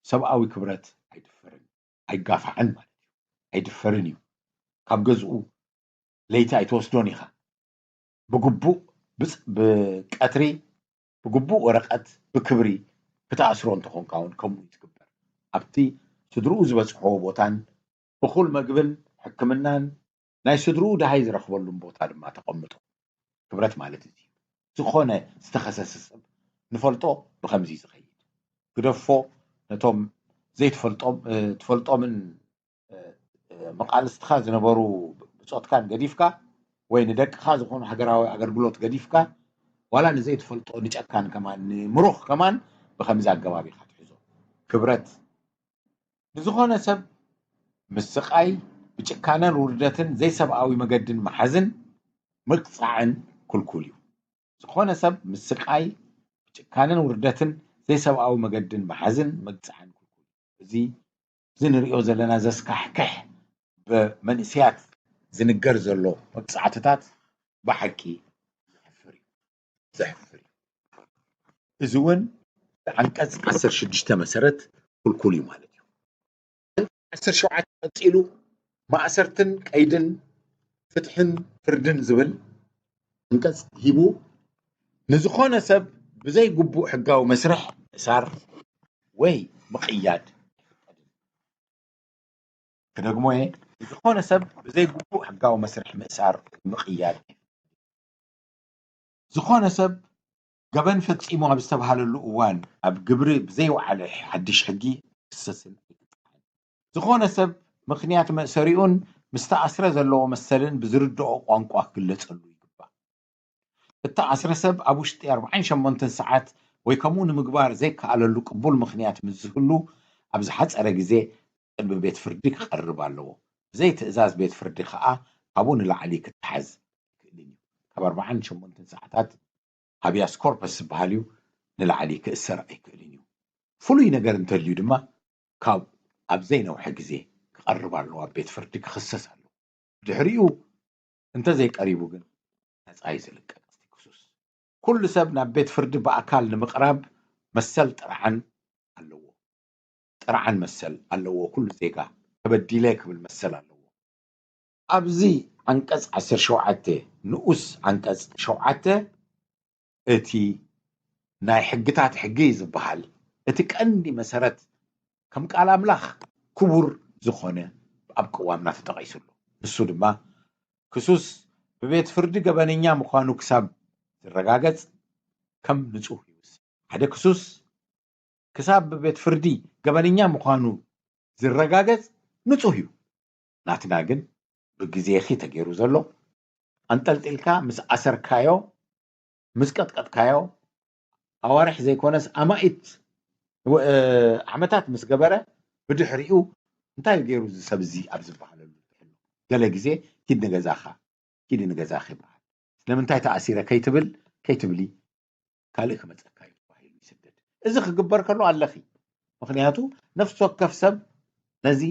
ሰብኣዊ ክብረት ኣይድፈርን፣ ኣይጋፋዕን ማለት እዩ። ኣይድፈርን እዩ። ካብ ገዝኡ ለይቲ ኣይትወስዶን ኢኻ። ብግቡእ ብፅ- ብቀትሪ ብግቡእ ወረቐት ብክብሪ ክትኣስሮ እንተኾንካ እውን ከምኡ እዩ ትግበር። ኣብቲ ስድርኡ ዝበፅሕዎ ቦታን እኹል መግብን ሕክምናን ናይ ስድርኡ ደሃይ ዝረኽበሉን ቦታ ድማ ተቐምጦ። ክብረት ማለት እዚ ዝኾነ ዝተኸሰሰ ሰብ ንፈልጦ ብኸምዚ ዝኸይድ ግደፎ ነቶም ዘይትፈልጦም ትፈልጦምን መቃልስትኻ ዝነበሩ ብፆትካን ገዲፍካ ወይ ንደቅኻ ዝኾኑ ሃገራዊ ኣገልግሎት ገዲፍካ ዋላ ንዘይትፈልጦ ንጨካን ከማን ንምሩኽ ከማን ብኸምዚ ኣገባብ ኢኻ ትሕዞ። ክብረት ንዝኾነ ሰብ ምስቃይ ብጭካነን ውርደትን ዘይሰብኣዊ መገድን መሓዝን ምቅፃዕን ክልኩል እዩ። ዝኾነ ሰብ ምስቃይ ብጭካነን ውርደትን ዘይሰብኣዊ መገድን መሓዝን ምቅፃዕን ክልኩል እዩ። እዚ እዚ ንሪኦ ዘለና ዘስካሕክሕ ብመንእሰያት ዝንገር ዘሎ መቅፃዕትታት ብሓቂ ዘሕፍር እዩ። ዘሕፍር እዩ። እዚ እውን ብዓንቀፅ ዓሰርተ ሽዱሽተ መሰረት ክልኩል እዩ ማለት እዩ። ዓሰርተ ሸውዓተ ቀፂሉ ማእሰርትን ቀይድን ፍትሕን ፍርድን ዝብል ዓንቀፅ ሂቡ ንዝኾነ ሰብ ብዘይ ግቡእ ሕጋዊ መስርሕ ምእሳር ወይ ምቕያድ ክደግሞ እየ። ዝኾነ ሰብ ብዘይ ግቡእ ሕጋዊ መስርሕ ምእሳር ምቕያድ ዝኾነ ሰብ ገበን ፈፂሙ ኣብ ዝተባሃለሉ እዋን ኣብ ግብሪ ብዘይወዓለ ሓድሽ ሕጊ ክሰስን ኣይግባእን። ዝኾነ ሰብ ምኽንያት መእሰሪኡን ምስ ተኣስረ ዘለዎ መሰልን ብዝርድኦ ቋንቋ ክግለፀሉ ይግባእ። እተኣስረ ሰብ ኣብ ውሽጢ ኣርባዓን ሸሞንተን ሰዓት ወይ ከምኡ ንምግባር ዘይከኣለሉ ቅቡል ምኽንያት ምስ ዝህሉ ኣብ ዝሓፀረ ግዜ ቅድሚ ቤት ፍርዲ ክቐርብ ኣለዎ። ብዘይ ትእዛዝ ቤት ፍርዲ ከዓ ካብኡ ንላዕሊ ክተሓዝ ኣይክእልን እዩ። ካብ ኣርባዓን ሸሞንተን ሰዓታት ሃቢያስ ኮርፐስ ዝበሃል እዩ ንላዕሊ ክእሰር ኣይክእልን እዩ። ፍሉይ ነገር እንተልዩ ድማ ካብ ኣብ ዘይነውሐ ግዜ ክቐርብ ኣለዎ ኣብ ቤት ፍርዲ ክኽሰስ ኣለዎ። ድሕሪኡ እንተዘይቀሪቡ ግን ነፃ እዩ ዝልቀቅ እቲ ክሱስ። ኩሉ ሰብ ናብ ቤት ፍርዲ ብኣካል ንምቕራብ መሰል ጥርዓን ኣለዎ። ጥርዓን መሰል ኣለዎ። ኩሉ ዜጋ ተበዲለ ክብል መሰል ኣለዎ። ኣብዚ ዓንቀፅ ዓሰርተ ሸውዓተ ንኡስ ዓንቀፅ ሸውዓተ እቲ ናይ ሕግታት ሕጊ ዝበሃል እቲ ቀንዲ መሰረት ከም ቃል ኣምላኽ ክቡር ዝኾነ ኣብ ቅዋምና ተጠቒሱ ኣሎ። ንሱ ድማ ክሱስ ብቤት ፍርዲ ገበነኛ ምዃኑ ክሳብ ዝረጋገጽ ከም ንጹህ ይውሰድ። ሓደ ክሱስ ክሳብ ብቤት ፍርዲ ገበነኛ ምዃኑ ዝረጋገጽ ንጹህ እዩ። ናትና ግን ብግዜኺ ተገይሩ ዘሎ ኣንጠልጢልካ ምስ ኣሰርካዮ ምስ ቀጥቀጥካዮ ኣዋርሕ ዘይኮነስ ኣማኢት ዓመታት ምስ ገበረ ብድሕሪኡ እንታይ ገይሩ እዚ ሰብ እዚ ኣብ ዝበሃለሉ ገለ ግዜ ኪድ ንገዛኻ ኪዲ ንገዛኺ ይበሃል። ስለምንታይ ተኣሲረ ከይትብል ከይትብሊ ካልእ ክመፀካ እዩ ተባሂሉ ይስደድ። እዚ ክግበር ከሎ ኣለኺ። ምክንያቱ ነፍሲ ወከፍ ሰብ ነዚ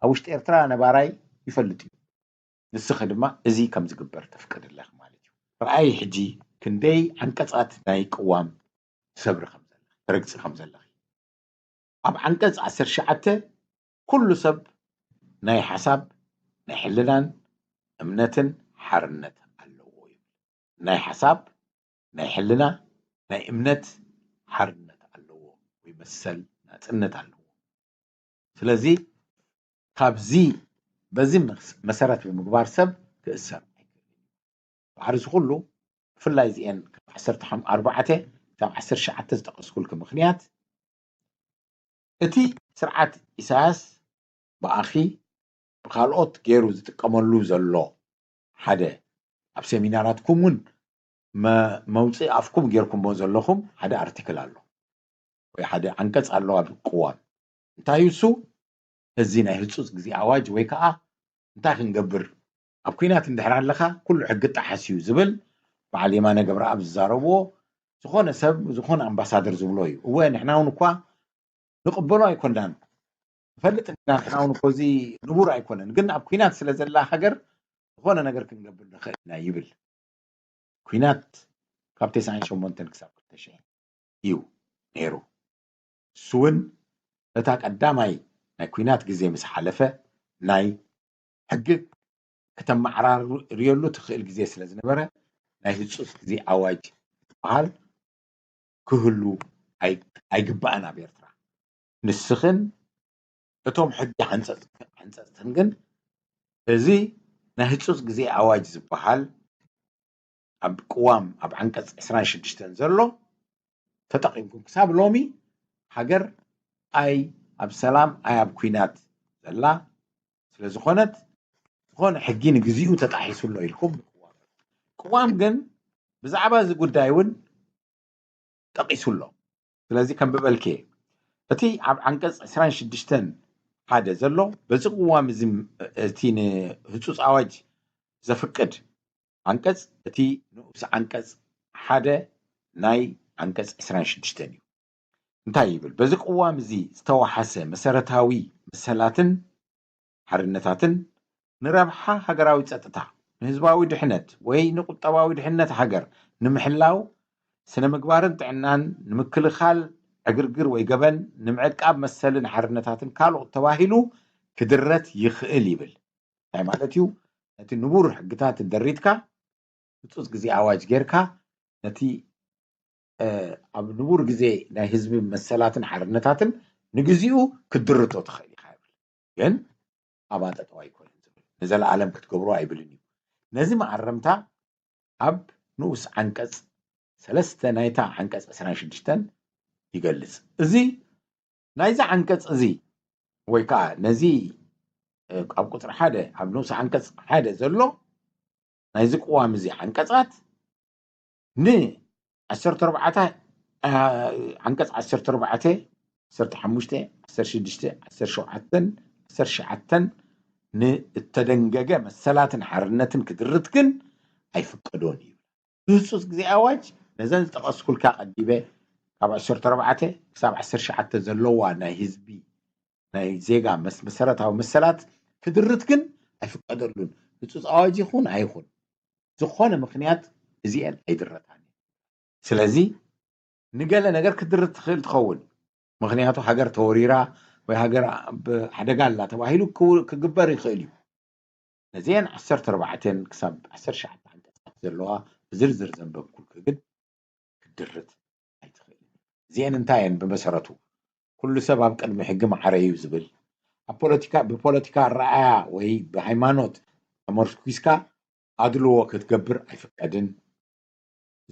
ኣብ ውሽጢ ኤርትራ ነባራይ ይፈልጥ እዩ። ንስኺ ድማ እዚ ከም ዝግበር ተፍቅድለኺ ማለት እዩ። ረኣይ ሕጂ ክንደይ ዓንቀፃት ናይ ቅዋም ትሰብሪ ከም ዘለኺ፣ ትረግፂ ከም ዘለኺ። ኣብ ዓንቀፅ ዓሰርተ ትሽዓተ ኩሉ ሰብ ናይ ሓሳብ፣ ናይ ሕልናን እምነትን ሓርነት ኣለዎ ይብል። ናይ ሓሳብ፣ ናይ ሕልና፣ ናይ እምነት ሓርነት ኣለዎ ወይ መሰል ናፅነት ኣለዎ። ስለዚ ካብዚ በዚ መሰረት ብምግባር ሰብ ክእሰር ኣይክእልን እዩ። ባሕሪ እዚ ኩሉ ብፍላይ እዚኤን ካብ ዓሰርተ ኣርባዕተ ካብ ዓሰርተ ትሽዓተ ዝጠቀስኩልኪ ምክንያት እቲ ስርዓት ኢሳያስ ብኣኺ ብካልኦት ገይሩ ዝጥቀመሉ ዘሎ ሓደ ኣብ ሴሚናራትኩም እውን መውፅኢ ኣፍኩም ጌርኩምዎ ዘለኹም ሓደ ኣርቲክል ኣሎ ወይ ሓደ ዓንቀፅ ኣሎ ኣብ ቅዋም። እንታይ እዩ እሱ? እዚ ናይ ህፁፅ ግዜ ኣዋጅ ወይ ከዓ እንታይ ክንገብር ኣብ ኲናት እንድሕር ኣለኻ ኩሉ ሕጊ ጣሓስ እዩ ዝብል በዓል የማነ ገብረኣብ ዝዛረብዎ ዝኾነ ሰብ ዝኾነ ኣምባሳደር ዝብሎ እዩ። እወ ንሕና እውን እኳ ንቕበሎ ኣይኮናን ንፈልጥ ኢና ንሕና እውን እኮ እዚ ንቡር ኣይኮነን ግን ኣብ ኲናት ስለ ዘላ ሃገር ዝኾነ ነገር ክንገብር ንኽእል ኢና ይብል። ኲናት ካብ ተስዓን ሸሞንተን ክሳብ ክልተ ሽሕን እዩ ነይሩ። እሱ እውን እታ ቀዳማይ ናይ ኲናት ግዜ ምስ ሓለፈ ናይ ሕጊ ከተመዓራርየሉ ትኽእል ግዜ ስለ ዝነበረ ናይ ህፁፅ ግዜ ኣዋጅ ዝበሃል ክህሉ ኣይግባእን ኣብ ኤርትራ። ንስኽን እቶም ሕጊ ሓንፀፅትን ግን እዚ ናይ ህፁፅ ግዜ ኣዋጅ ዝበሃል ኣብ ቅዋም ኣብ ዓንቀፅ ዕስራን ሽዱሽተን ዘሎ ተጠቒምኩም ክሳብ ሎሚ ሃገር ኣይ ኣብ ሰላም ኣይ ኣብ ኲናት ዘላ ስለ ዝኾነት ዝኾነ ሕጊ ንግዚኡ ተጣሒሱ ኣሎ ኢልኩም ቅዋም ግን ብዛዕባ እዚ ጉዳይ እውን ጠቒሱ ኣሎ። ስለዚ ከም ብበልክየ እቲ ኣብ ዓንቀፅ ዕስራን ሽዱሽተን ሓደ ዘሎ በዚ ቅዋም እዚ እቲ ንህፁፅ ኣዋጅ ዘፍቅድ ዓንቀፅ እቲ ንኡስ ዓንቀፅ ሓደ ናይ ዓንቀፅ ዕስራን ሽዱሽተን እዩ። እንታይ ይብል? በዚ ቅዋም እዚ ዝተወሓሰ መሰረታዊ መሰላትን ሓርነታትን ንረብሓ ሃገራዊ ፀጥታ፣ ንህዝባዊ ድሕነት ወይ ንቁጠባዊ ድሕነት ሃገር ንምሕላው፣ ስነ ምግባርን ጥዕናን ንምክልኻል፣ ዕግርግር ወይ ገበን ንምዕቃብ መሰልን ሓርነታትን ካልኦት ተባሂሉ ክድረት ይኽእል ይብል። እንታይ ማለት እዩ? ነቲ ንቡር ሕግታት ደሪትካ ህፁፅ ግዜ ኣዋጅ ጌርካ ነቲ ኣብ ንቡር ግዜ ናይ ህዝቢ መሰላትን ሓርነታትን ንግዚኡ ክትድርቶ ትኽእል ኢኻ ይብል። ግን ኣብኣ ጠጠው ኣይኮነን ዝብል ንዘለኣለም ክትገብሮ ኣይብልን እዩ። ነዚ መኣረምታ ኣብ ንኡስ ዓንቀፅ ሰለስተ ናይታ ዓንቀፅ ዕስራን ሽዱሽተን ይገልፅ። እዚ ናይዚ ዓንቀፅ እዚ ወይ ከዓ ነዚ ኣብ ቁፅሪ ሓደ ኣብ ንኡስ ዓንቀፅ ሓደ ዘሎ ናይዚ ቅዋም እዚ ዓንቀፃት ን ዓሰርተ ኣርባዕተ ዓንቀፅ ዓሰርተ ኣርባዕተ ዓሰርተ ሓሙሽተ ዓሰርተ ሽዱሽተ ዓሰርተ ሸውዓተ ዓሰርተ ትሽዓተ ንእተደንገገ መሰላትን ሓርነትን ክድርት ግን ኣይፍቀዶን እዩ። ብህፁፅ ግዜ ኣዋጅ ነዘን ዝጠቐስኩልካ ቀዲበ ካብ ዓሰርተ ኣርባዕተ ክሳብ ዓሰርተ ትሽዓተ ዘለዋ ናይ ህዝቢ ናይ ዜጋ መሰረታዊ መሰላት ክድርት ግን ኣይፍቀደሉን። ህፁፅ ኣዋጅ ይኹን ኣይኹን ዝኾነ ምኽንያት እዚአን ኣይድረታን። ስለዚ ንገለ ነገር ክትድርት ትኽእል ትኸውን። ምኽንያቱ ሃገር ተወሪራ ወይ ሃገር ኣብ ሓደጋ ኣላ ተባሂሉ ክግበር ይኽእል እዩ። ነዚአን ዓሰርተ ኣርባዕተ ክሳብ ዓሰርተ ትሽዓተ ዓንቀፃት ዘለዋ ብዝርዝር ዘንበብኩልክ ግን ክትድርት ኣይትኽእልን። እዚአን እንታይ እየን? ብመሰረቱ ኩሉ ሰብ ኣብ ቅድሚ ሕጊ ማዕረ እዩ ዝብል፣ ኣብ ፖለቲካ ብፖለቲካ ኣረኣያ ወይ ብሃይማኖት ተመርኩስካ ኣድልዎ ክትገብር ኣይፍቀድን።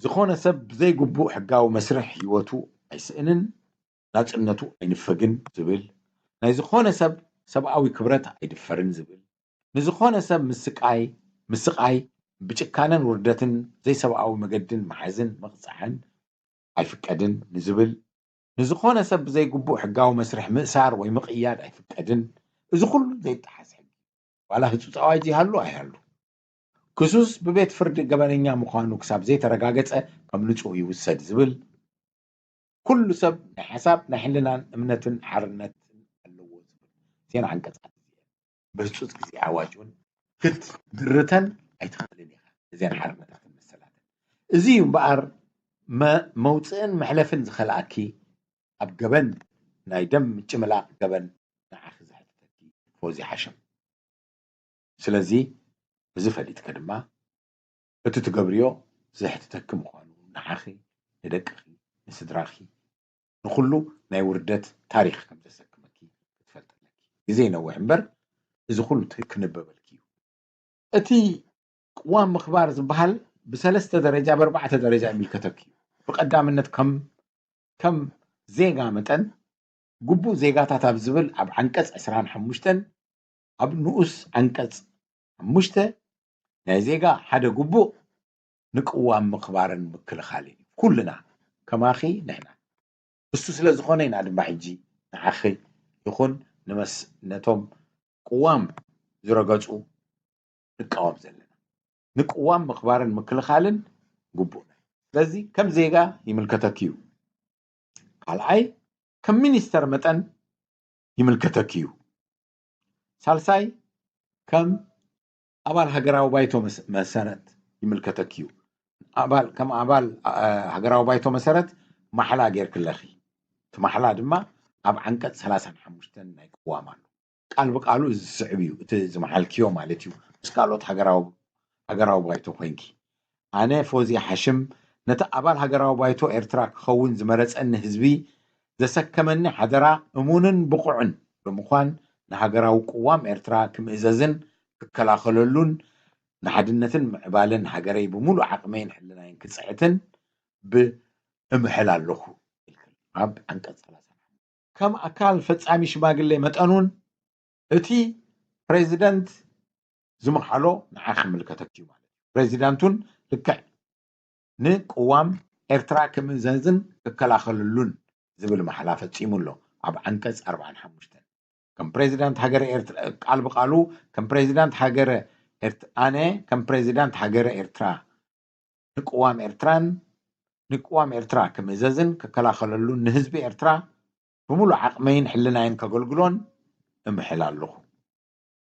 ዝኾነ ሰብ ብዘይግቡእ ሕጋዊ መስርሕ ህይወቱ ኣይስእንን፣ ናጽነቱ ኣይንፈግን ዝብል፣ ናይ ዝኾነ ሰብ ሰብኣዊ ክብረት ኣይድፈርን ዝብል፣ ንዝኾነ ሰብ ምስቃይ ምስቃይ ብጭካነን ውርደትን ዘይሰብኣዊ መገድን ምሓዝን ምቕጻዕን ኣይፍቀድን ንዝብል፣ ንዝኾነ ሰብ ብዘይግቡእ ሕጋዊ መስርሕ ምእሳር ወይ ምቕያድ ኣይፍቀድን። እዚ ኩሉ ዘይጠሓስ ሕጊ ዋላ ህፁፅ ኣዋጅ ይሃሉ ኣይሃሉ ክሱስ ብቤት ፍርዲ ገበነኛ ምዃኑ ክሳብ ዘይተረጋገፀ ከም ንፁህ ይውሰድ ዝብል ኩሉ ሰብ ናይ ሓሳብ ናይ ሕልናን እምነትን ሓርነትን ኣለዎ ዝብል ዜና ዓንቀፃት ብህፁፅ ግዜ ኣዋጅ እውን ክትድርተን ኣይትኽእልን ኢኻ። እዘን ሓርነታትን መሰላትን እዚ እዩ እምበኣር መውፅእን መሕለፍን ዝኸልኣኪ ኣብ ገበን ናይ ደም ምጭምላቕ ገበን ንዓኺ ዘሕትተኪ ፎዚ ሓሸም። ስለዚ እዚ ፈሊጥኪ ድማ እቲ ትገብርዮ ዘሕትተኪ ምዃኑ ንዓኺ፣ ንደቅኺ፣ ንስድራኺ፣ ንኹሉ ናይ ውርደት ታሪኽ ከም ዘሰክመኪ ክትፈልጢ ኣለኪ። ግዜ ይነውሕ እምበር እዚ ኩሉ ክንበበልኪ እዩ። እቲ ቅዋም ምኽባር ዝበሃል ብሰለስተ ደረጃ ብኣርባዕተ ደረጃ ይምልከተኪ እዩ። ብቐዳምነት ከም ከም ዜጋ መጠን ግቡእ ዜጋታት ኣብ ዝብል ኣብ ዓንቀፅ ዕስራን ሓሙሽተን ኣብ ንኡስ ዓንቀፅ ሓሙሽተ ናይ ዜጋ ሓደ ግቡእ ንቅዋም ምኽባርን ምክልኻልን እዩ። ኩልና ከማኺ ንሕና እሱ ስለ ዝኾነ ኢና ድማ ሕጂ ንዓኺ ይኹን ንመስ ነቶም ቅዋም ዝረገፁ ንቃወም ዘለና። ንቅዋም ምኽባርን ምክልኻልን ግቡእና። ስለዚ ከም ዜጋ ይምልከተኪ እዩ። ካልኣይ ከም ሚኒስተር መጠን ይምልከተኪ እዩ። ሳልሳይ ከም ኣባል ሃገራዊ ባይቶ መሰረት ይምልከተኪ እዩ። ኣባል ከም ኣባል ሃገራዊ ባይቶ መሰረት ማሕላ ጌርክለኺ። እቲ ማሕላ ድማ ኣብ ዓንቀፅ ሰላሳን ሓሙሽተን ናይ ቅዋም ኣሎ። ቃል ብቃሉ እዚ ዝስዕብ እዩ። እቲ ዝመሓልክዮ ማለት እዩ። ምስ ካልኦት ሃገራዊ ሃገራዊ ባይቶ ኮይንኪ። ኣነ ፎዝያ ሓሽም ነቲ ኣባል ሃገራዊ ባይቶ ኤርትራ ክኸውን ዝመረጸኒ ህዝቢ ዘሰከመኒ ሓደራ እሙንን ብቑዕን ብምዃን ንሃገራዊ ቅዋም ኤርትራ ክምእዘዝን ክከላኸለሉን ንሓድነትን ምዕባለን ሃገረይ ብምሉእ ዓቕመይን ሕልናይን ክጽዕትን ብእምሕል ኣለኹ። ኣብ ዓንቀጽ ሰላሳ ከም ኣካል ፈጻሚ ሽማግሌ መጠኑን እቲ ፕሬዚደንት ዝመሓሎ ንዓኺ ክምልከተኪ እዩ ማለት እዩ። ፕሬዚዳንቱን ልክዕ ንቅዋም ኤርትራ ክምእዘዝን ክከላኸለሉን ዝብል ማሕላ ፈጺሙ ኣሎ ኣብ ዓንቀጽ ኣርባዓን ሓሙሽተን። ከም ፕሬዚዳንት ሃገረ ኤርትራ ቃል ብቃሉ ከም ፕሬዚዳንት ሃገረ ኤርት- ኣነ ከም ፕሬዚዳንት ሃገረ ኤርትራ ንቅዋም ኤርትራን ንቅዋም ኤርትራ ክምእዘዝን ክከላኸለሉን ንህዝቢ ኤርትራ ብምሉእ ዓቕመይን ሕልናይን ከገልግሎን እምሕል ኣለኹ።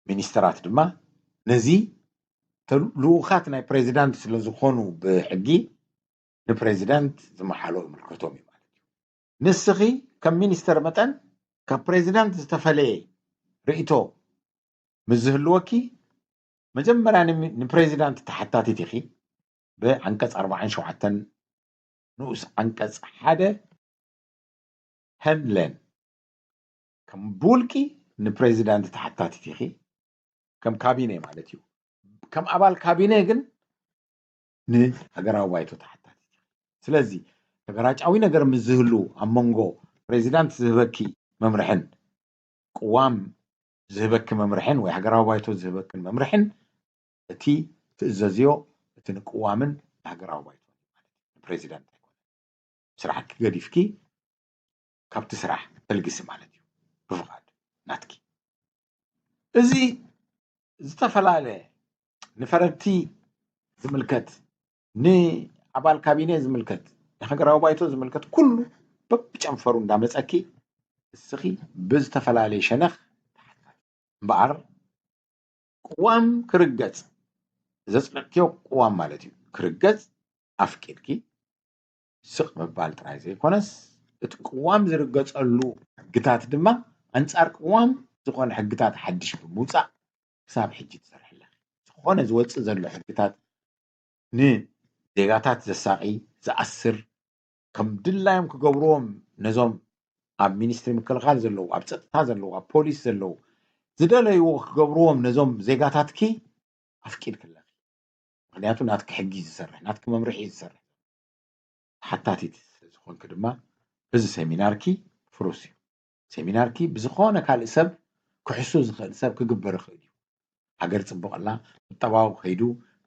ሚኒስተራት ድማ ነዚ ልኡኻት ናይ ፕሬዚዳንት ስለ ዝኾኑ ብሕጊ ንፕሬዚዳንት ዝመሓሎ ይምልከቶም እዩ ማለት እዩ። ንስኺ ከም ሚኒስተር መጠን ካብ ፕሬዚዳንት ዝተፈለየ ርእይቶ ምስ ዝህልወኪ መጀመርያ ንፕሬዚዳንት ተሓታቲት ኢኺ ብዓንቀፅ ኣርባዓን ሸውዓተን ንኡስ ዓንቀፅ ሓደ ሀንሌን ከም ብውልቂ ንፕሬዚዳንት ተሓታቲት ኢኺ ከም ካቢነ ማለት እዩ። ከም ኣባል ካቢነ ግን ንሃገራዊ ባይቶ ተሓታቲት ኢኺ። ስለዚ ተገራጫዊ ነገር ምስ ዝህሉ ኣብ መንጎ ፕሬዚዳንት ዝህበኪ መምርሕን ቅዋም ዝህበኪ መምርሕን ወይ ሃገራዊ ባይቶ ዝህበክን መምርሕን እቲ ትእዘዝዮ እቲ ንቅዋምን ንሃገራዊ ባይቶ ንፕሬዚዳንት ኣይኮነ ስራሕኪ ገዲፍኪ ካብቲ ስራሕ ተልግሲ ማለት እዩ ብፍቓድ ናትኪ እዚ ዝተፈላለ ንፈረድቲ ዝምልከት ንኣባል ካቢነ ዝምልከት ንሃገራዊ ባይቶ ዝምልከት ኩሉ በብጨንፈሩ እንዳመፀኪ እስኺ ብዝተፈላለየ ሸነኽ እምበኣር ቅዋም ክርገፅ ዘፅደቅክዮ ቅዋም ማለት እዩ ክርገፅ ኣፍቂድኪ ስቕ ምባል ጥራይ ዘይኮነስ እቲ ቅዋም ዝርገፀሉ ሕግታት ድማ ኣንፃር ቅዋም ዝኾነ ሕግታት ሓድሽ ብምውፃእ ክሳብ ሕጂ ትሰርሕ ኣለኺ። ዝኾነ ዝወፅእ ዘሎ ሕግታት ንዜጋታት ዘሳቒ፣ ዝኣስር፣ ከም ድላዮም ክገብርዎም ነዞም ኣብ ሚኒስትሪ ምክልኻል ዘለዉ፣ ኣብ ፀጥታ ዘለዉ፣ ኣብ ፖሊስ ዘለዉ ዝደለይዎ ክገብርዎም ነዞም ዜጋታትኪ ኣፍቂድኪ ኣለኺ። ምክንያቱ ናትኪ ሕጊ እዩ ዝሰርሕ፣ ናትኪ መምርሒ እዩ ዝሰርሕ። ተሓታቲት ስለዝኾንኪ ድማ እዚ ሴሚናርኪ ፍሩስ እዩ። ሴሚናርኪ ብዝኾነ ካልእ ሰብ ክሕሱ ዝኽእል ሰብ ክግበር ይኽእል እዩ። ሃገር ፅቡቕ ኣላ፣ ቁጠባዊ ከይዱ፣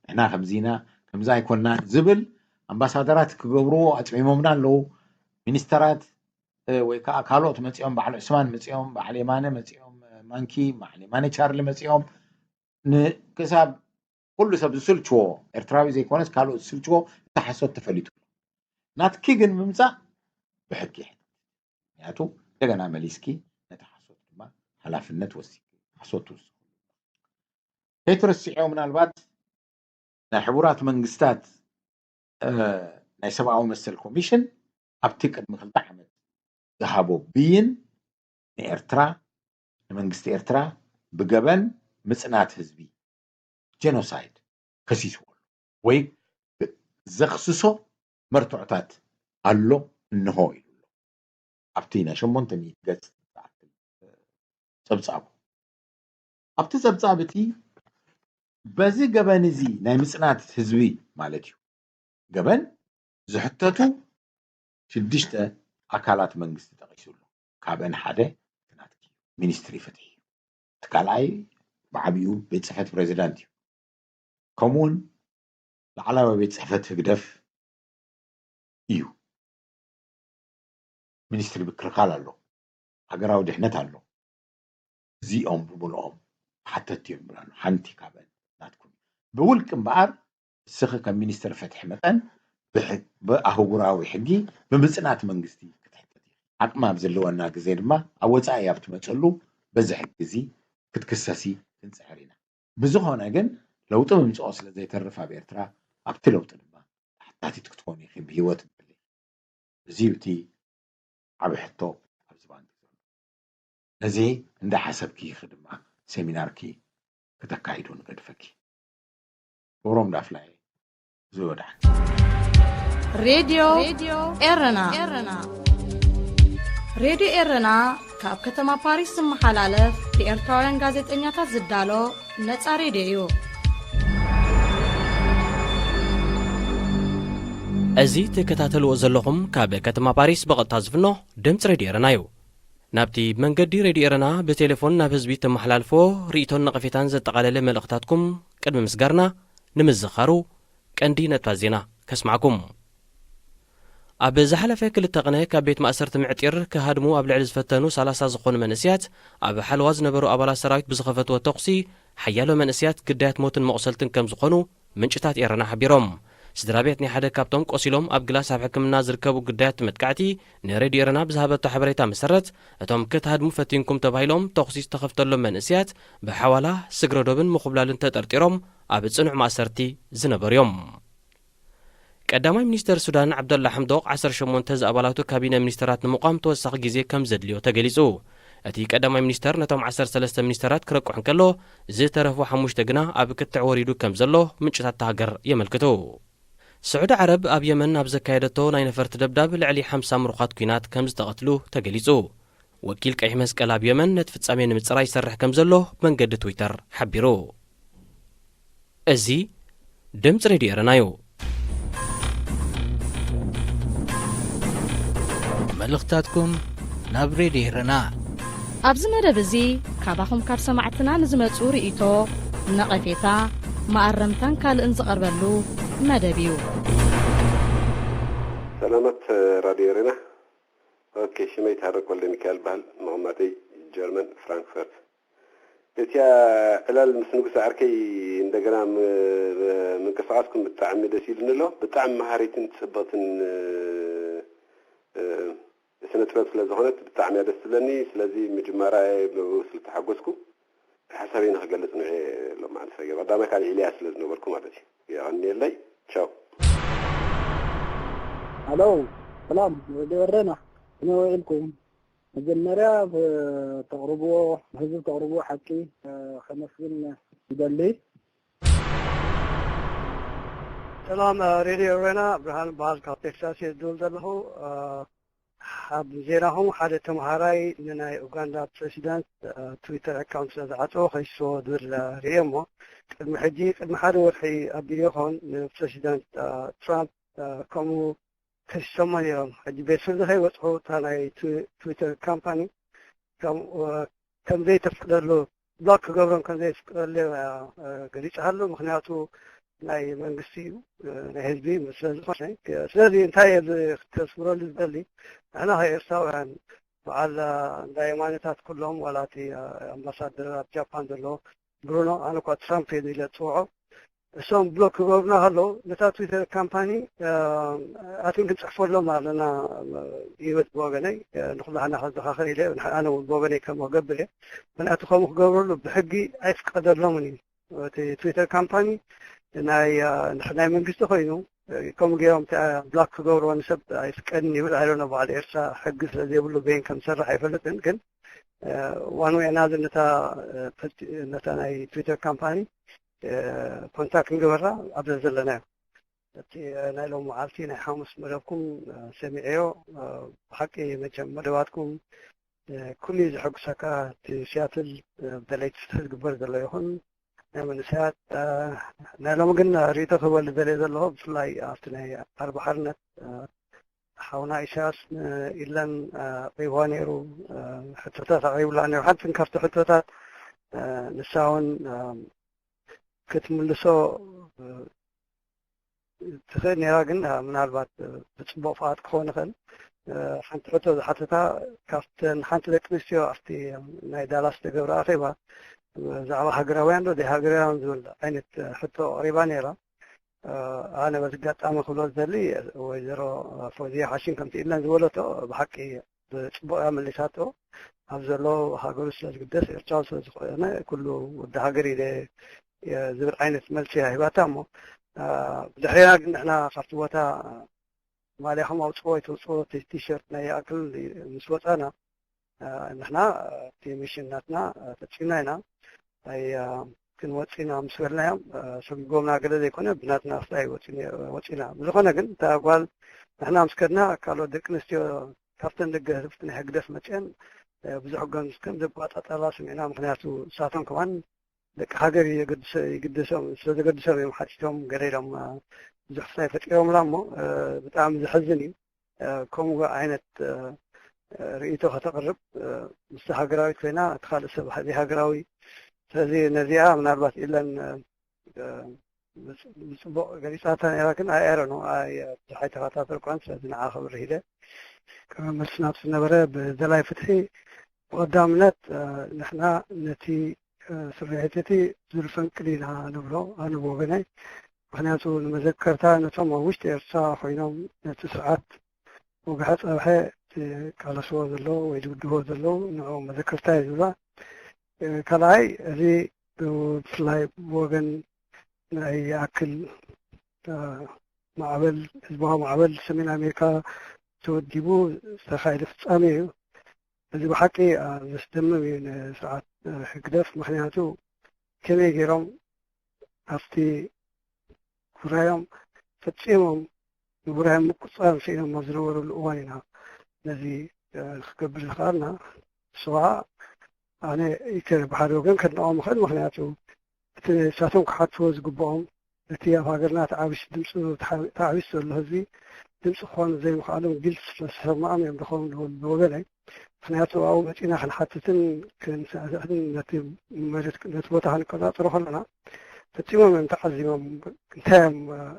ንሕና ከምዚ ኢና፣ ከምዚ ኣይኮናን ዝብል ኣምባሳደራት ክገብርዎ ኣፅሚሞምና ኣለዉ። ሚኒስተራት ወይ ከዓ ካልኦት መፂኦም በዓል ዑስማን መፂኦም፣ በዓል የማነ መፂኦም፣ ማንኪ፣ በዓል የማነ ቻርሊ መፂኦም ክሳብ ኩሉ ሰብ ዝስልችዎ ኤርትራዊ ዘይኮነስ ካልኦት ዝስልችዎ እቲ ሓሶት ተፈሊጡ ናትኪ ግን ምምፃእ ብሕጊ ይሕተት ምክንያቱ እንደገና መሊስኪ ነቲ ሓሶት ድማ ሓላፍነት ወሲኪ ሓሶት ትውስኹ ከይትርስዕዮ ምናልባት ናይ ሕቡራት መንግስታት ናይ ሰብኣዊ መሰል ኮሚሽን ኣብቲ ቅድሚ ክልተ ዓመት ዝሃቦ ብይን ንኤርትራ ንመንግስቲ ኤርትራ ብገበን ምፅናት ህዝቢ ጀኖሳይድ ከሲስዎ ወይ ዘኽስሶ መርትዖታት ኣሎ እንሆ ኢሉ ኣሎ ኣብቲ ናይ ሸሞንተ ሚእቲ ገፅ ዝኣክል ፀብፃቡ ኣብቲ ፀብፃብ እቲ በዚ ገበን እዚ ናይ ምፅናት ህዝቢ ማለት እዩ ገበን ዝሕተቱ ሽዱሽተ ኣካላት መንግስቲ ጠቒሱ ኣሎ ካብአን ሓደ ናትኪ ሚኒስትሪ ፍትሒ እቲ ካልኣይ ብዓቢኡ ቤት ፅሕፈት ፕሬዚዳንት እዩ ከምኡውን ላዕላዊ ቤት ፅሕፈት ህግደፍ እዩ ሚኒስትሪ ምክልኻል ኣሎ ሃገራዊ ድሕነት ኣሎ እዚኦም ብምልኦም ሓተቲ እዮም ብላሉ ሓንቲ ካብአን ናትኩም ብውልቂ እምበኣር እስኺ ከም ሚኒስትር ፍትሒ መጠን ብኣህጉራዊ ሕጊ ብምፅናት መንግስቲ ክትሕተት ዓቕሚ ኣብ ዘለወና ግዜ ድማ ኣብ ወፃኢ ኣብ ትመፀሉ በዚ ሕጊ እዚ ክትክሰሲ ክንፅዕር ኢና ብዝኾነ ግን ለውጢ ምምፅኦ ስለ ዘይተርፍ ኣብ ኤርትራ ኣብቲ ለውጢ ድማ ተሓታቲት ክትኮኑ ኢኺም ብህይወት ንበሊ እዚ እዩ እቲ ዓቢ ሕቶ ኣብዚ ባንክ ዘሎ ነዚ እንዳሓሰብኪ ኢኺ ድማ ሴሚናርኪ ክተካይዱ ንገድፈኪ ክብሮም ዳፍላ እየ ዝወዳሕን። ሬድዮ ኤረና። ሬድዮ ኤረና ካብ ከተማ ፓሪስ ዝመሓላለፍ ብኤርትራውያን ጋዜጠኛታት ዝዳሎ ነጻ ሬድዮ እዩ። እዚ ትከታተልዎ ዘለኹም ካብ ከተማ ፓሪስ ብቐጥታ ዝፍኖ ድምፂ ሬድዮ ኤረና እዩ። ናብቲ መንገዲ ሬድዮ ኤረና ብቴሌፎን ናብ ህዝቢ ተመሓላልፎ ርእይቶን ነቐፌታን ዘጠቓለለ መልእኽታትኩም ቅድሚ ምስጋርና ንምዝኻሩ ቀንዲ ነጥብታት ዜና ከስማዕኩም። ኣብ ዝሓለፈ ክልተ ቕነ ካብ ቤት ማእሰርቲ ምዕጢር ክሃድሙ ኣብ ልዕሊ ዝፈተኑ ሰላሳ ዝኾኑ መንእስያት ኣብ ሓለዋ ዝነበሩ ኣባላት ሰራዊት ብዝኸፈትዎ ተኹሲ ሓያሎ መንእስያት ግዳያት ሞትን መቑሰልትን ከም ዝኾኑ ምንጭታት ኤረና ሓቢሮም። ስድራ ቤት ናይ ሓደ ካብቶም ቆሲሎም ኣብ ግላስ ኣብ ሕክምና ዝርከቡ ግዳያት መጥቃዕቲ ንሬድዮ ኤረና ብዝሃበቶ ሓበሬታ መሰረት እቶም ክትሃድሙ ፈቲንኩም ተባሂሎም ተኹሲ ዝተኸፍተሎም መንእስያት ብሓዋላ ስግረዶብን ምኹብላልን ተጠርጢሮም ኣብ ጽኑዕ ማእሰርቲ ዝነበሩ እዮም። ቀዳማይ ሚኒስተር ሱዳን ዓብደላ ሓምዶቕ ዓሰርተ ሸሞንተ ዝኣባላቱ ካቢነ ሚኒስተራት ንምቋም ተወሳኺ ግዜ ከም ዘድልዮ ተገሊጹ። እቲ ቀዳማይ ሚኒስተር ነቶም ዓሰርተ ሰለስተ ሚኒስተራት ክረቅሑ እንከሎ ዝተረፉ ሓሙሽተ ግና ኣብ ክትዕ ወሪዱ ከም ዘሎ ምንጭታት እታ ሃገር የመልክቱ። ስዑዲ ዓረብ ኣብ የመን ኣብ ዘካየደቶ ናይ ነፈርቲ ደብዳብ ልዕሊ ሓምሳ ምሩኻት ኲናት ከም ዝተቐትሉ ተገሊጹ። ወኪል ቀይሕ መስቀል ኣብ የመን ነቲ ፍጻሜ ንምጽራይ ይሰርሕ ከም ዘሎ መንገዲ ትዊተር ሓቢሩ። እዚ ድምፂ ሬድዮ ኤረና እዩ። መልእኽታትኩም ናብ ሬድዮ ኤረና። ኣብዚ መደብ እዚ ካባኹም ካብ ሰማዕትና ንዝመጹ ርእይቶ፣ ነቐፌታ፣ መኣረምታን ካልእን ዝቐርበሉ መደብ እዩ። ሰላማት ራድዮ ኤረና። ኦኬ፣ ሽመይ ታረቅ ወልደ ሚካኤል በሃል፣ መቐመጠይ ጀርመን ፍራንክፈርት። እቲያ ዕላል ምስ ንጉስ ዓርከይ እንደገና ም- ምንቅስቃስኩም ብጣዕሚ ደስ ኢሉኒ ኣሎ። ብጣዕሚ መሃሪትን ጽብቕትን እ፣ እ፣ ስነ ጥበብ ስለ ዝኾነት ብጣዕሚ እያ ደስ ትብለኒ። ስለዚ ምጅማራ ብኡ ስለ ተሓጎስኩ ሓሳበይ ንክገልጽ ንዕ ሎማዓንቲ ሰገር ቀዳማይ ካልእ ኢልያ ስለ ዝነበርኩ ማለት እዩ። የቐንየለይ። ቻው። ሄሎ፣ ሰላም ሬድዮ ኤረና፣ ከመይ ውዒልኩም? መጀመርያ ተቕርብዎ፣ ህዝቢ ተቕርብዎ ሓቂ ከመስግን ይደሊ። ሰላም ሬድዮ ኤረና፣ ብርሃን በሃል ካብ ቴክሳስ እየ ዝድውል ዘለኹ። ኣብ ዜናኹም ሓደ ተምሃራይ ንናይ ኡጋንዳ ፕረሲደንት ትዊተር ኣካውንት ስለ ዝዓፀዎ ከይስዎ ዝብል ርእየ እሞ ቅድሚ ሕጂ ቅድሚ ሓደ ወርሒ ኣቢሉ ይኸውን ንፕረሲደንት ትራምፕ ከምኡ ከሲሶሞ ነይሮም። ሕጂ ቤት ፍርዲ ከይበፅሑ እታ ናይ ትዊተር ካምፓኒ ከም ዘይተፍቅደሉ ብሎክ ክገብሮም ከም ዘይፍቅደሉ ገሊፁ ኣሎ። ምክንያቱ ናይ መንግስቲ እዩ ናይ ህዝቢ እዩ ስለ ዝኾነ ስለዚ እንታይ እየ ክተስምረሉ ዝደሊ ንሕና ከ ኤርትራውያን በዓል እንዳ የማነታት ኩሎም ዋላ እቲ ኣምባሳደር ኣብ ጃፓን ዘሎ ብሩኖ ኣነ እኳ ትራምፕ እየ ኢለ ዝፅውዖ እሶም ብሎክ ክገብሩና ከለዉ ነታ ትዊተር ካምፓኒ ኣትን ክንፅሕፈሎም ኣለና ይብል ብወገነይ ንኩላህና ከዘኻኽር ኢለ ኣነ እውን ብወገነይ ከምኡ ክገብር እየ ምክንያቱ ከምኡ ክገብረሉ ብሕጊ ኣይፍቀደሎምን እዩ እቲ ትዊተር ካምፓኒ ናይ ናይ መንግስቲ ኮይኑ ከምኡ ገይሮም ብላክ ክገብርዎ ንሰብ ኣይፍቀድን ይብል ኣይዶነ በዓል ኤርትራ ሕጊ ስለ ዘይብሉ በይን ከም ዝሰርሕ ኣይፈልጥን ግን ዋን ወይ ኣናዘር ነታ ነታ ናይ ትዊተር ካምፓኒ ኮንታክት ንገበራ ኣብዛ ዘለናዮ እቲ ናይ ሎም መዓልቲ ናይ ሓሙስ መደብኩም ሰሚዐዮ ብሓቂ መቸም መደባትኩም ኩሉ እዩ ዘሐጉሰካ እቲ ሲያትል ብደለይቲ ፍትሒ ዝግበር ዘሎ ይኹን ናይ መንእሰያት ናይ ሎሚ ግን ርእይቶ ክህበሉ ደልየ ዘለኹ ብፍላይ ኣብቲ ናይ ኣርባ ሓርነት ሓውና ኢሳያስ ንኢለን ኣቕሪብዋ ነይሩ ሕቶታት ኣቕሪብላ ነይሩ ሓንትን ካብቲ ሕቶታት ንሳ እውን ክትምልሶ ትኽእል ነይራ ግን ምናልባት ብፅቡቅ ፍቓድ ክኸውን ይኽእል ሓንቲ ሕቶ ዝሓተታ ካብተን ሓንቲ ደቂ ኣንስትዮ ኣብቲ ናይ ዳላስ ተገብረ ኣኼባ ብዛዕባ ሃገራውያን ዶ ዘይሃገራውያን ዝብል ዓይነት ሕቶ ኣቕሪባ ነይራ ኣነ በዚ ኣጋጣሚ ክብሎ ዝደሊ ወይዘሮ ፎዚያ ሓሽም ከምቲ ኢለን ዝበለቶ ብሓቂ ብፅቡቅ እያ መሊሳቶ ኣብ ዘሎ ሃገሩ ስለ ዝግደስ ኤርትራዊ ስለ ዝኾነ ኩሉ ወዲ ሃገር ኢለ ዝብል ዓይነት መልሲ እያ ሂባታ እሞ ብድሕሪና ግን ንሕና ካብቲ ቦታ ማልያኹም ኣውፅዎ ኣይተውፅዎ እቲ ቲሸርት ናይ ይኣክል ምስ ወፃና ንሕና እቲ ሚሽን ናትና ፈፂምና ኢና ናይ ክንወፅእ ኢና ምስ በልናዮም፣ እ፣ ሰጒጎምና ገለ ዘይኮነ ብናትና ስታይ ወፂና። ብዝኾነ ግን እታ ጓል ንሕና ምስ ከድና ካልኦት ደቂ ኣንስትዮ ካብተን ደገፍቲ ናይ ህግደፍ መፅአን፣ እ፣ ብዙሕ ገንዘብ ከም ዘቋጣጠላ ስሚዕና። ምኽንያቱ ንሳቶም ከማን ደቂ ሃገር እዩ ዘገድሶ-፣ ይግደሶም፣ ስለ ዘገድሶም እዮም ሓቲቶም ገለ ኢሎም፣ እ፣ ብዙሕ ስታይ ፈጢሮምላ እሞ፣ እ፣ ብጣዕሚ ዘሕዝን እዩ። እ፣ ከምኡ ዓይነት፣ እ፣ እ፣ ርእይቶ ከተቕርብ፣ እ፣ ምስቲ ሃገራዊት ኮይና እቲ ካልእ ሰብ ዘይሃገራዊ። ስለዚ ነዚኣ ምናልባት ኢለን፣ እ፣ እ፣ ብጽ-፣ ብጽቡቕ ገሊጻታ ነይራ፣ ግን ኣይ፣ ኣይ ዶንት ኖ፣ ኣይ፣ ብዙሕ ኣይተኸታተልኳን። ስለዚ ንዓ ክብርህ ኢለ ክመልስ ናብቲ ዝነበረ ብደላይ ፍትሒ ብቐዳምነት፣ እ፣ ንሕና ነቲ፣ እ፣ ስርሒት እቲ ዙር ፈንቅል ኢና ንብሎ፣ ኣነ ብወገነይ። ምኽንያቱ ንመዘከርታ ነቶም ኣብ ውሽጢ ኤርትራ ኮይኖም ነቲ ስርዓት ወግሐ ጸብሐ ዝቃለስዎ ዘለዉ ወይ ዝውድዎ ዘለዉ ንዕኦም መዘከርታ እዩ ዝብላ። እ፣ ካልኣይ፣ እዚ ብፍላይ ብወገን ናይ ይኣክል፣ እ፣ ማዕበል፣ ህዝባዊ ማዕበል ሰሜን ኣሜሪካ ተወዲቡ ዝተኻየደ ፍጻሜ እዩ። እዚ ብሓቂ፣ እ፣ ዘስደምም እዩ ንስርዓት፣ እ፣ ህግደፍ። ምኽንያቱ ከመይ ገይሮም ኣብቲ ጉራዮም ፈጺሞም ንጉራዮም ምቁጽጻር ስኢኖም ኣብ ዝነበሩሉ እዋን ኢና ነዚ፣ እ፣ ክገብር ዝኸኣልና። ንሱ ኸዓ ኣነ ይተ-፣ ብሓደ ወገን ከድንቖም እኽእል። ምኽንያቱ እቲ ንሳቶም ክሓትዎ ዝግብኦም፣ እቲ ኣብ ሃገርና ተዓቢሱ ድምፂ፣ ተዓ-፣ ተዓቢሱ ዘሎ ህዝቢ ድምፂ ክኾኑ ዘይምኽኣሎም ግልፂ ስለ ዝሰማዖም እዮም ድኾኑ ንብል ብወገነይ። ምኽንያቱ ኣብኡ መፂና ክንሓትትን ክንስዕስዕን ነቲ መሬት፣ ነቲ ቦታ ክንቆፃፀሮ ከለና ፈፂሞም እዮም ተዓዚሞም። እንታይ እዮም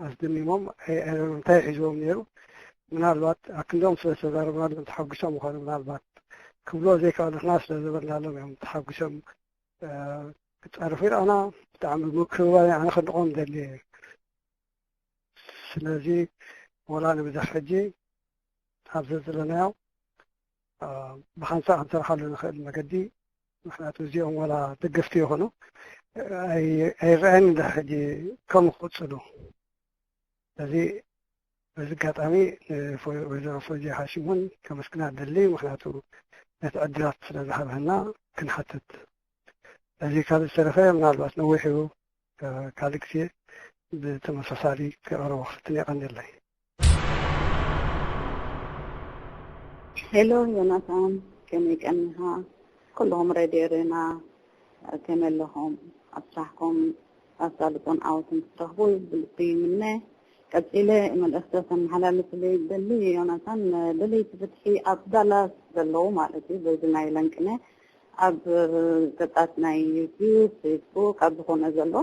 ኣስደሚሞም? ኣይ-፣ ኣይ-፣ እንታይ ሒዝዎም ነይሩ? ምናልባት ኣክንዶም ስለ ዝተዛረብናሎም ተሓጒሶም ይኾኑ። ምናልባት ክብልዎ ዘይከኣሉ ንሕና ስለ ዝበልናሎም እዮም ተሓጒሶም፣ እ፣ ክጻረፉ ይረኣና። ብጣዕሚ ምክብባር ኣነ ከድንቖም ደሊ እየ። ስለዚ ወላ ንብዛሕ ሕጂ ኣብዚ ዘለናዮ፣ እ፣ ብሓንሳእ ክንሰርሓሉ ንኽእል መገዲ፣ ምኽንያቱ እዚኦም ወላ ደገፍቲ ይኹኑ፣ ኣይ-፣ ኣይረኣየን እንድሕር ሕጂ ከምኡ ክቕጽሉ። ስለዚ በዚ ኣጋጣሚ ንፎ-፣ ወይዘሮ ፎዝያ ሃሽም እውን ከመስግና እደሊ፣ ምኽንያቱ ነቲ ዕድላት ስለ ዝሃበና ክንሓትት። እዚ ካብ ዝተረፈ ምናልባት ነዊሕ እዩ፣ እ፣ ካልእ ግዜ ብተመሳሳሊ ክቕርቦ ክፍትን የቐንየለይ። ሄሎ ዮናታን፣ ከመይ ቀኒኻ? ኩልኹም ሬድዮ ሬና ከመይ ኣለኹም? ኣብ ስራሕኩም ኣሳልጦን ዓወትን ክትረኽቡ ብልቢ ይምነ። ቀጺለ መልእኽቲ ከመሓላልፍለይ ይደሊ። ዮናታን፣ ደለይቲ ፍትሒ ኣብ ዳላስ ዘለዉ ማለት እዩ፣ በዚ ናይ ለንቅነ ኣብ ገጻት ናይ ዩቲዩብ፣ ፌስቡክ፣ ኣብ ዝኾነ ዘሎ፣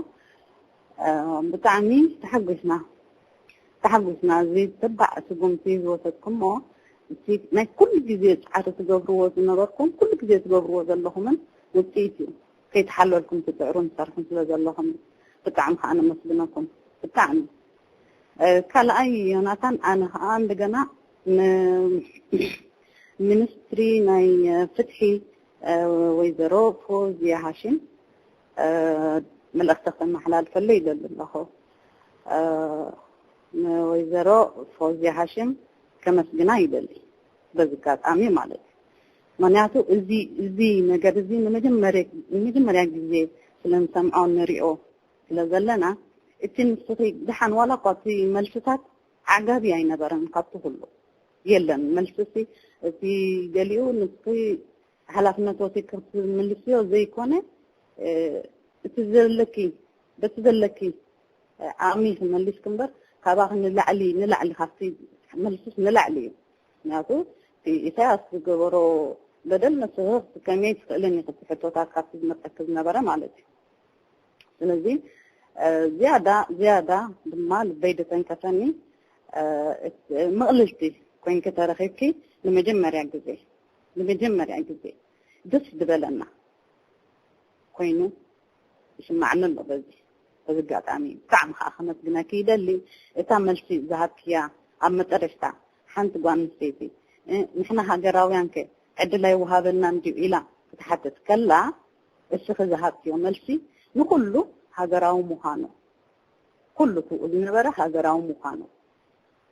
እ፣ ብጣዕሚ ተሓጒስና። ተሓጒስና። እዚ ተባዕ ስጉምቲ ዝወሰድኩሞ፣ እቲ ናይ ኩሉ ግዜ ጻዕሪ ትገብርዎ ዝነበርኩም፣ ኩሉ ግዜ ትገብርዎ ዘለኹምን ውጽኢት እዩ። ከይተሓለልኩም ትጽዕሩን ትሰርሑን ስለ ዘለኹም ብጣዕሚ ከኣ ነመስግነኩም። ብጣዕሚ። እ፣ ካልኣይ ዮናታን፣ ኣነ ከኣ እንደገና ን-፣ ሚኒስትሪ ናይ ፍትሒ፣ እ፣ ወይዘሮ ፎዝያ ሃሽም፣ እ፣ መልእኽቲ ከመሓላልፈለይ ይደሊ ኣለኹ። እ፣ ንወይዘሮ ፎዝያ ሃሽም ከመስግና ይደሊ በዚ ኣጋጣሚ ማለት እዩ። ምኽንያቱ እዚ፣ እዚ ነገር እዚ ንመጀመርያ፣ ንመጀመርያ ግዜ ስለ ንሰምዖ ንሪኦ ስለ ዘለና፣ እቲ ንስኺ ደሓን ዋላ እኳ እቲ መልስታት ዓጋቢ ኣይነበረን ካብቲ ኩሉ። የለን መልስሲ፣ እቲ ገሊኡ ንስኺ ሓላፍነት ወሲድኪ ክትምልስዮ ዘይኮነ፣ እ፣ እቲ ዘለኪ፣ በቲ ዘለኪ፣ እ፣ ዓቕሚ መሊስኪ እምበር፣ ካባኺ ንላዕሊ፣ ንላዕሊ ካብቲ መልስስ ንላዕሊ እዩ። ምኽንያቱ እቲ ኢሳያስ ዝገበሮ በደል ንስኺ ክትከምይ ትኽእልን ኢኺ፣ እቲ ሕቶታት ካብቲ ዝመጸኪ ዝነበረ ማለት እዩ። ስለዚ፣ እ፣ ዝያዳ፣ ዝያዳ ድማ ልበይ ደተንከፈኒ፣ እ፣ ምቕልልቲ ኮይንኪ ተረኺብኪ ንመጀመርያ ግዜ፣ ንመጀመርያ ግዜ ደስ ዝበለና ኮይኑ ይስማዕኒ ኣሎ። በዚ፣ በዚ ኣጋጣሚ ብጣዕሚ ከኣ ከመስግነኪ ይደሊ። እታ መልሲ ዝሃብክያ ኣብ መጠረሽታ፣ ሓንቲ ጓል ኣንስተይቲ፣ እ፣ ንሕና ሃገራውያን ከ ዕድል ኣይወሃበናን ድዩ ኢላ ክትሓትት ከላ፣ እስኺ ዝሃብክዮ መልሲ ንኹሉ ሃገራዊ ምዃኑ፣ ኩሉ ትብኡ ዝነበረ ሃገራዊ ምዃኑ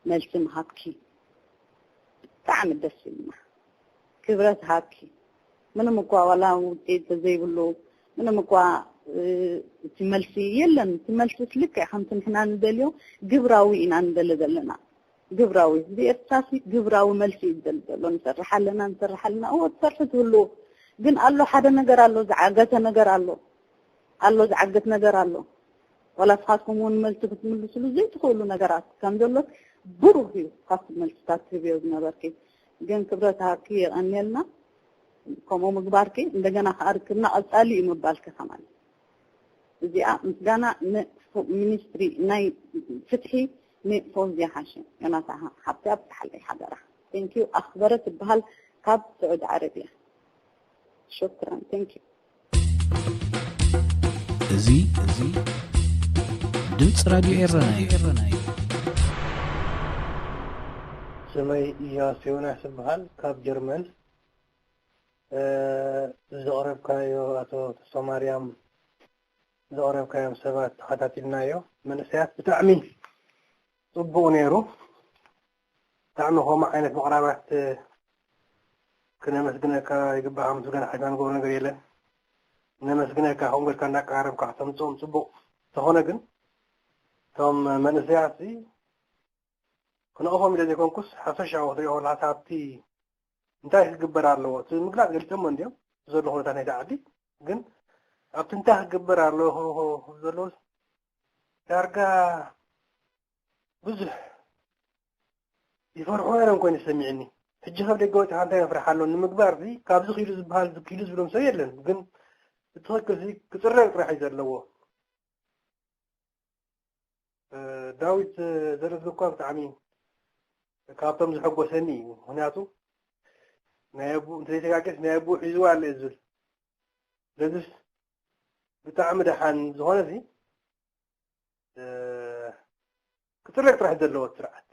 መልሲ ምሃብኪ ብጣዕሚ ደስ ኢልና። ክብረት ሃብኪ። ምንም እኳ ዋላ ውፅኢት ተዘይብሉ፣ ምንም እኳ እቲ መልሲ የለን። እቲ መልሲ ልክዕ ከምቲ ንሕና ንደልዮ ግብራዊ ኢና ንደሊ ዘለና። ግብራዊ ህዝቢ ኤርትራሲ ግብራዊ መልሲ እዩ ዝደሊ ዘሎ። ንሰርሕ ኣለና፣ ንሰርሕ ኣለና። እዎ ትሰርሑ ትህልዉ፣ ግን ኣሎ ሓደ ነገር ኣሎ፣ ዝዓገተ ነገር ኣሎ፣ ኣሎ ዝዓገት ነገር ኣሎ። ዋላ ንስኻትኩም እውን መልሲ ክትምልስሉ ዘይትኽእሉ ነገራት ከም ዘሎ ብሩህ እዩ ካብቲ መልስታት ትህብዮ ዝነበርኪ። ግን ክብረት ሃብኪ የቐንየልና ከምኡ ምግባርኪ። እንደገና ከኣ ርክብና ቀጻሊ እዩ ምባልኪ ከማን። እዚኣ ምስጋና ንሚኒስትሪ ናይ ፍትሒ ንፎዝያ ሓሽም። ዮናታ ሓብቲ ኣብጽሓለይ ሓደራ። ቴንኪዩ። ኣኽበረ ትበሃል ካብ ስዑዲ ዓረብያ። ሹክራን። ቴንኪዩ። እዚ እዚ ድምፂ ራድዮ ኤረና እዩ። ስመይ ኢያሱ ዮናስ ይበሃል ካብ ጀርመን። ዘቕረብካዮ ኣቶ ተስፋማርያም ዘቕረብካዮም ሰባት ተኸታቲልናዮ። መንእሰያት ብጣዕሚ ጽቡቕ ነይሩ። ብጣዕሚ ከምኡ ዓይነት ምቕራባት ክነመስግነካ ይግባእ። ምስጋና ሓይልና ንገብሮ ነገር የለን። ነመስግነካ ከምኡ ጌርካ እንዳቀራረብካ ከተምጽኦም ጽቡቕ። እንተኾነ ግን እቶም መንእሰያት ክንቕፎም ኢለ ዘይኮንኩስ ሓፈሻዊ ክትሪኦ ከለካ ካብቲ እንታይ ክግበር ኣለዎ እቲ ምግላጽ ገሊጾሞ እንድዮም ዘሎ ኩነታት ናይቲ ዓዲ ግን ኣብቲ እንታይ ክግበር ኣለዎ ክብሉ ዘለዉ ዳርጋ ብዙሕ ይፈርሑ ነይሮም ኮይኑ ተሰሚዕኒ። ሕጂ ካብ ደገ ወጺኻ እንታይ መፍርሒ ኣሎ ንምግባር ሲ ካብዚ ክኢሉ ዝበሃል እዚ ክኢሉ ዝብሎም ሰብ የለን ግን ብትኽክል ሲ ክጽረግ ጥራሕ እዩ ዘለዎ። ዳዊት ዘረዝግኳ ብጣዕሚ ካብቶም ዘሐጎሰኒ እዩ። ምክንያቱ ናይ ኣቡኡ እንተዘይተጋገስ ናይ ኣቡኡ ሒዝዋ ኣሎ እዩ ዝብል። ስለዚስ ብጣዕሚ ደሓን ዝኾነ እዚ ክፅረግ ጥራሕ ዘለዎ ስርዓት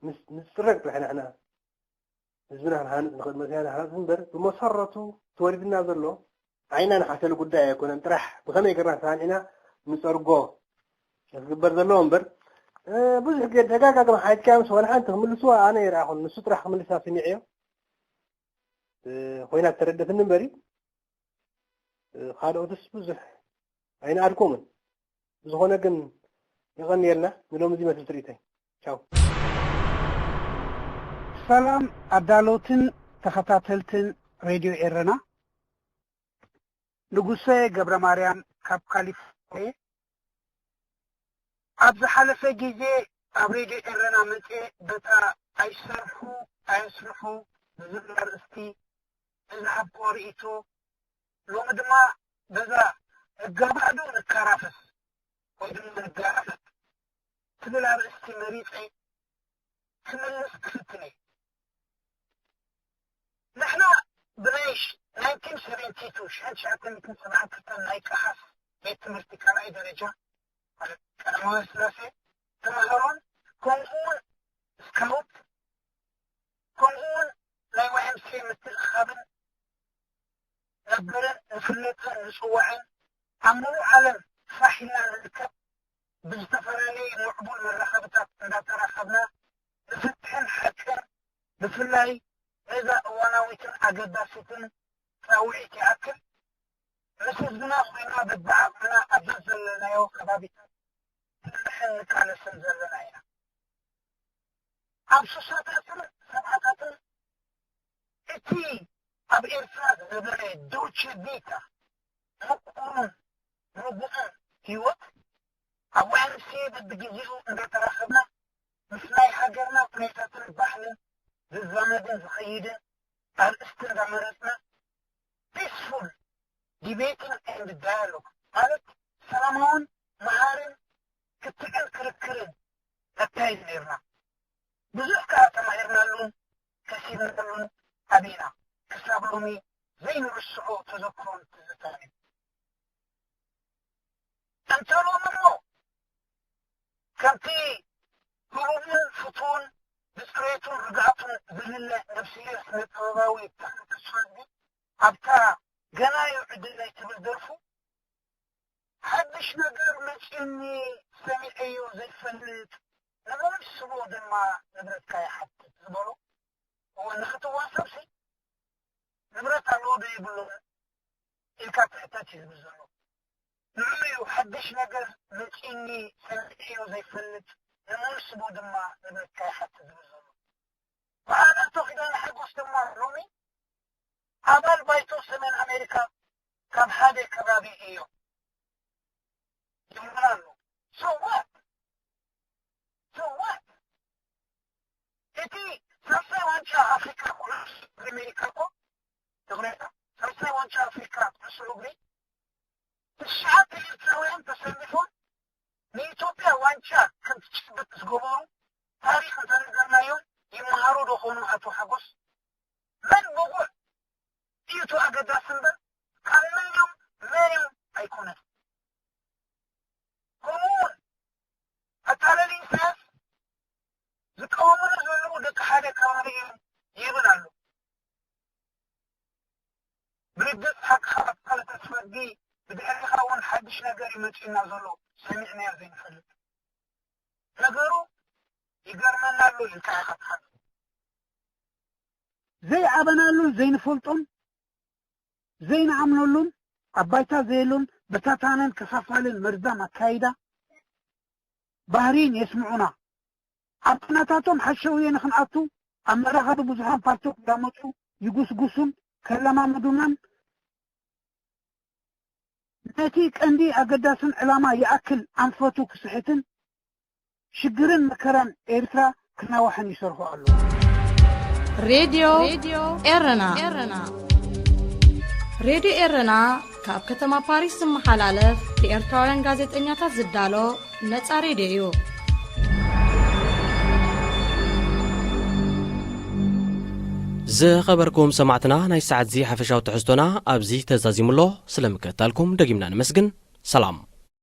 ምስ ንፅረግ ጥራሕ ንሕና ህዝብና ክንሃንፅ ንኽእል መሲና ንሃንፅ እምበር ብመሰረቱ ተወሊድና ዘሎ ዓይና ንሓሰሉ ጉዳይ ኣይኮነን። ጥራሕ ብኸመይ ገርና ተሃንዒና ንፀርጎ ዝግበር ዘለዎ እምበር ብዙሕ ግዜ ደጋጋግም ሓይልካ ምስ ወላ ሓንቲ ክምልስዋ ኣነ ይረኣኹን ንሱ ጥራሕ ክምልሳ ስሚዐዮ ኮይና ተረደትኒ እምበር ካልኦትስ ብዙሕ ኣይንኣድኮምን። ብዝኾነ ግን የቐንየልና ንሎሚ እዚ መስል ትርኢተይ። ቻው። ሰላም ኣዳለውትን ተኸታተልትን ሬድዮ ኤረና። ንጉሰ ገብረ ማርያም ካብ ካሊፎርኒያ። ኣብ ዝሓለፈ ግዜ ኣብ ሬድዮ ኤረና መጽየ በታ ኣይሰርሑ ኣየስርሑ ብዝብል ኣርእስቲ ንዝሃብክዎ ርእይቶ ሎሚ ድማ በዛ ንጋባእ ዶ ንካራፈስ ወይ ድማ ንጋራፈት ትብል ኣርእስቲ መሪጸ ክምልስ ክፍትን እየ። ንሕና ብናይ ናይንቲን ሰቨንቲ ቱ ሽሕን ትሽዓተ ሚእትን ሰብዓን ክልተን ናይ ጸሓፍ ቤት ትምህርቲ ካልኣይ ደረጃ ማለት ቀዳማዊ ስላሴ ተምሃሮን ከምኡ እውን ስካውት ከምኡ እውን ናይ ዋይ ኤም ሲ ኤ ምትእኽኻብን ነበርን ንፍለጥን ንፅዋዕን ኣብ ሙሉእ ዓለም ፋሕ ኢልና ንርከብ ብዝተፈላለየ ምዕቡል መራኸብታት እንዳተራኸብና ንፍትሕን ሓቅን ብፍላይ ነዛ እዋናዊትን ኣገዳሲትን ፃውዒት ይኣክል ምስ ህዝብና ኮይና በብዓቕምና ኣብ ዘዘለናዮ ከባቢታት ንሰርሕን ንቃለስን ዘለና ኢና። ኣብ ሱሳታትን ሰብዓታትን እቲ ኣብ ኤርትራ ዝነበረ ዶቼ ቪታ ምቁርን ርጉእን ህይወት ኣብ ዋሕርሲ በብግዜኡ እንዳተራኸብና ምስ ናይ ሃገርና ኩነታትን ባህልን ዝዛመድን ዝኸይድን ኣርእስቲ እንዳመረጽና peaceful debating and dialogue ማለት ሰላማውን መሃርን ክትዕን ክርክርን ነካይድ ነይርና። ብዙሕ ከኣ ተማሂርናሉን ከሲብናሉን ኣቢና ክሳብ ሎሚ ዘይንርስዖ ተዘክሮን ትዝታን እዩ። እንተ ሎሚ እሞ ከምቲ ህቡብን ፍቱውን ብጽሬቱን ርግኣቱን ዝልለ ነብስሄር ስነ ጥበባዊ ተኽለ ተስፋዝጊ ኣብታ ገናዮ ዕድለይ ትብል ደርፉ ሓድሽ ነገር መጺኡኒ ሰሚዐዮ ዘይፈልጥ ንመን ስቦ ድማ ንብረትካ ይሓትት ዝበሎ እወ ንኽትዋሰብሲ ንብረት ኣለዎ ዶ የብሉን ኢልካ ትሕተት እዩ ዝብል ዘሎ። ንዑ እዩ ሓድሽ ነገር መፂኒ ሰምዒዮ ዘይፈልጥ፣ ንመልስቦ ድማ ንበካ ይሓትት ዝብል ዘሎ። በዓል ኣቶ ኪዳነ ሓጎስ ድማ ሎሚ ኣባል ባይቶ ሰሜን ኣሜሪካ ካብ ሓደ ከባቢ እዮም ይብሉና ኣሎ። So what? So what? እቲ ሳልሳይ ዋንጫ ኣፍሪካ ኩዕሶ እግሪ ኣሜሪካ እኮ ትግርኛ ሳልሳይ ዋንጫ ኣፍሪካ ኩዕሶ እግሪ ትሽዓተ ኤርትራውያን ተሰሊፎም ንኢትዮጵያ ዋንጫ ከምትጭብጥ ዝገበሩ ታሪክ እንተነገርናዮም ይመሃሩ ዶ ኾኑ? ኣቶ ሓጎስ መን ብቑዕ እዩ እቲ ኣገዳሲ እምበር ካብ መን እዮም መን እዮም ኣይኮነን። ከምኡ እውን ኣታለሊ ኢሳያስ ዝቃወሙና ዘለዉ ደቂ ሓደ ከባቢ እዮም ይብል ኣሎ። ብርግጽ ሓቅኻ ኣካል ተትፈዲ ብድሕሪኻ እውን ሓድሽ ነገር እዩ መጺኡና ዘሎ ሰሚዕናዮ ዘይንፈልጥ ነገሩ ይገርመና ኣሎ ኢልካ ኢኻ ትሓልፍ። ዘይዓበናሉን ዘይንፈልጦን ዘይንኣምነሉን ኣብ ባይታ ዘየሎን በታታንን ከፋፋልን መርዛም ኣካይዳ ባህሪን የስምዑና። ኣብ ናታቶም ሓሸውየ ንክንኣቱ ኣብ መራኸቢ ብዙሓን ፓልቶክ እንዳመፁ ይጉስጉሱን ከለማምዱናን ነቲ ቀንዲ ኣገዳስን ዕላማ ይኣክል ኣንፈቱ ክስሕትን ሽግርን መከራን ኤርትራ ክናዋሕን ይሰርሑ ኣለዉ። ሬድዮ ኤረና ሬድዮ ኤረና ካብ ከተማ ፓሪስ ዝመሓላለፍ ብኤርትራውያን ጋዜጠኛታት ዝዳሎ ነጻ ሬድዮ እዩ። ዝኸበርኩም ሰማዕትና ናይ ሰዓት እዚ ሓፈሻዊ ትሕዝቶና ኣብዚ ተዛዚሙ ኣሎ። ስለምክትታልኩም ደጊምና ነመስግን። ሰላም።